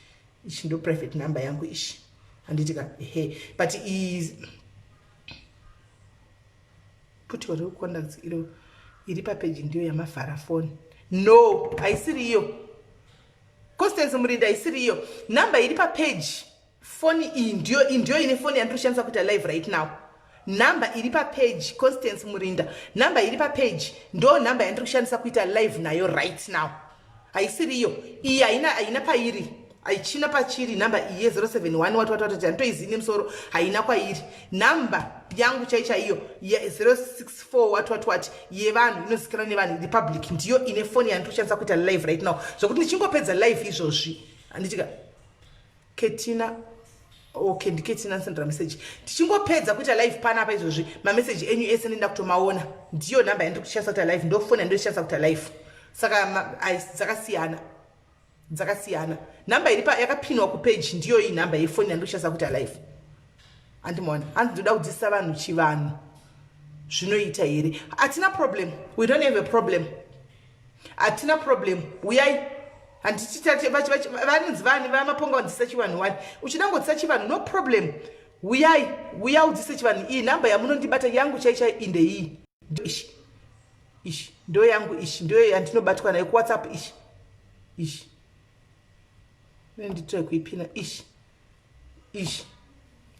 ichi ndo private number yangu ishi handiti ka ehe but is put your real contacts iro iri papeji ndiyo yamavhara foni no haisiri iyo constance murinda haisiri iyo number iri papeji foni iyi ndiyo ndiyo ine foni yandiri kushandisa kuita live right now number iri papage constance murinda number iri papage ndo number yandiri kushandisa kuita live nayo right now haisiri iyo iyi haina haina pairi haichina pachiri number iyi ye071 wati wati wati handitoizivi nemusoro haina kwairi number yangu chai chaiyo ye064 wati wati wati yevanhu inozikanwa nevanhu iri public ndiyo ine foni yandiri kushandisa kuita live right now zvokuti ndichingopedza live izvozvi handitika ketina okay ndiketina ndisendera message tichingopedza kuita live panapa izvozvi mameseji enyu ese ndenda kutomaona ndiyo nhamba yandiri kushandisa kuita live ndofoni yandiri kushandisa kuita live saka dzakasiyana dzakasiyana nhamba iri yakapinwa kupage ndiyo iyi nhamba yefoni yandiri kushandisa kuita live andimaona hanzi ndoda kudzidzisa vanhu chivanhu zvinoita here hatina problem we don't have a problem hatina problem uyai handiti vanonzi vani vamaponga vandzidzisa chivanhu wani uchida ngodzisa chivanhu no problem uyai uya udzise chivanhu iyi nhamba yamunondibata yangu chai chai indeiyi ishi ishi ndo yangu ishi ndo yandinobatwa nayo kuwhatsapp ishi ishi nditry kuipina ishi ishi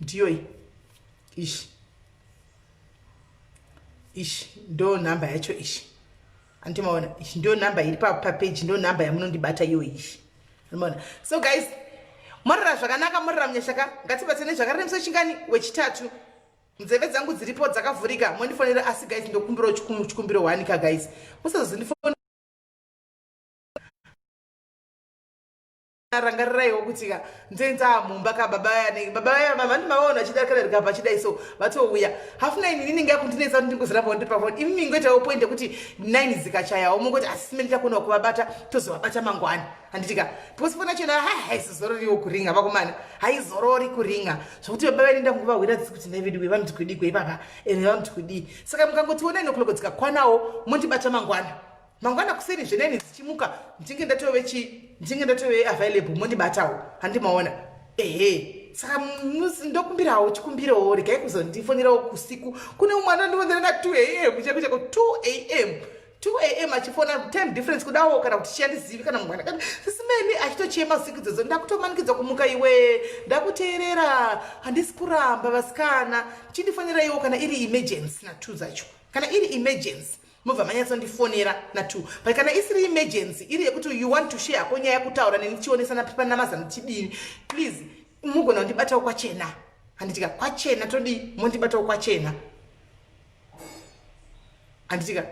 ndiyoyi ishi ishi ndo nhamba yacho ishi andimaona ishi ndo nhamba iri papeji ndo nhamba yamunondibata iyo ishi andimaona so guys morara zvakanaka morara munyashaka ngatibatane zvakare nemusi wechingani wechitatu nzeve dzangu dziripo dzakavhurika mondifonera asi guys ndokumbirawo chikumbiro one ka guys musazozondifonera Rangariraiwo kuti ka nzenza mumba ka baba vaya ne baba vaya mama ndimavaona achidarika darika pachidai so vatouya half nine inini ngakundinetsa kuti ndingozoramba ndiri pafoni imi mingoitawo point yekuti nine dzikachayawo mongoti asi simene takona kuvabata tozovabata mangwana handiti ka because foni yachona haizozororiwo kuringa vakomana haizorori kuringa zvokuti baba vainenda kunguvahwira dzisi kuti naiveduwe vanoti kudigwe ipapa ende vanoti kudii. Saka mukangotiona inokloko dzikakwanawo mondibata mangwana, mangwana kuseni zveneni dzichimuka ndinge ndatove chi ndinge ndatove available, mondibatawo, handimaona? Ehe, saka ndokumbirawo chikumbirawo, regai kuzondifonerawo kusiku. Kune umwe anondifonera na 2 am chako chako, 2 am, 2 am achifona, time difference kudawo kana kuti chiyandizivi kana mwana kana sisimeni achitochema siku idzodzo. Ndakutomanikidza kumuka iwe, ndakuteerera, handisi kuramba vasikana. Chindifonera iwo kana iri emergency na2 dzacho. Kana iri emergency mobva manyatsondifonera na2, but kana isiri emergency, iri yekuti you want to share ko nyaya yekutaura neni, chionesana panamazano tidini, please mugona kundibatawo kwachena, handitika? Kwachena todii? Mondibatawo kwachena, handitika?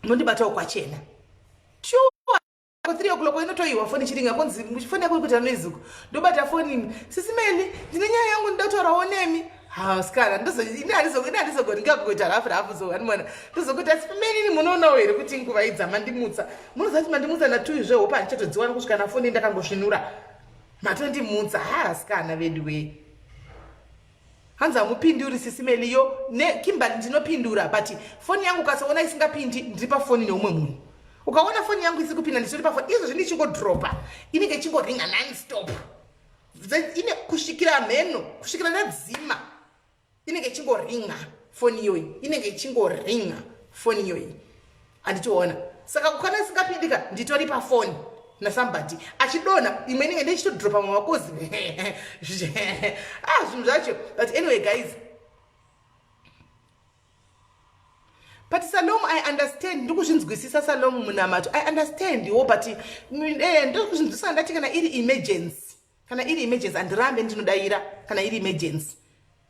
Mondibatawo kwachena. Sure, 3 o'clock inotoiwa foni chiringa, konzi foni yako ikuita noise uko. Ndobata foni, "Sisimeli, ndine nyaya yangu ndinoda kutaurawo nemi." Ha, sikana, ini handizogoni ngakuita rafu rafu so, hanimona? Ndozokuti asi pamenini munoonawo here kuti nguva idzi mandimutsa? Munoziva kuti mandimutsa na2 zvehope, handichatodziwani kusvika nafoni ndakangosvinura, matondimutsa. Ha, sikana vedu wee. Hanzi hamupinduri sisimeliyo nekimbali. Ndinopindura, but foni yangu ukasaona isingapindi, ndiri pafoni neumwe munhu. Ukaona foni yangu isiri kupinda, nditori pafoni. Izvozvi ndichingodropa, inenge ichingoringa nonstop ine kusvikira mheno, kusvikira ndadzima inenge ichingoringa foni iyoyi, inenge ichingoringa foni iyoyi, handitoona? Saka kana isingapindika, nditori pafoni nasomebody achidonha, imwe inenge ndichitodropa mamakozi. Ah, zvinhu zvacho. But anyway guys, but Salom, I understand, ndikuzvinzwisisa Salom Munamato, I understand wo, but ndikuzvinzwisisa. Ndati kana iri emergency, kana iri emergency handirambe, ndinodayira. Kana iri emergency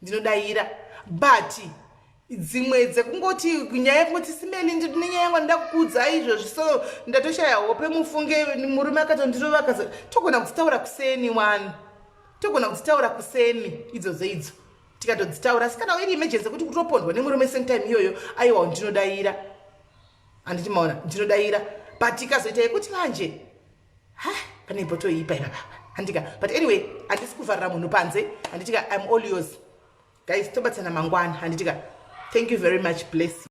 ndinodayira, but dzimwe dzekungoti nyaya yekungoti simeli nenyaya yangu ndida kukuudza izvozvi, so ndatoshaya hope, mufunge murume akatondirova kaza, togona kudzitaura kuseni one, togona kudzitaura kuseni idzodzo idzo tikatodzitaura. Asi kana iri emergency yekuti kutopondwa nemurume same time iyoyo, aiwa, ndinodayira, handiti maona? Ndinodayira, but ikazoita yekuti manje, ha, pane imbotoipa ipapapa, handika? But anyway, handisi kuvharira munhu panze, handitika? I'm all yours guys, tobatsana mangwana, handitika? Thank you very much, bless you.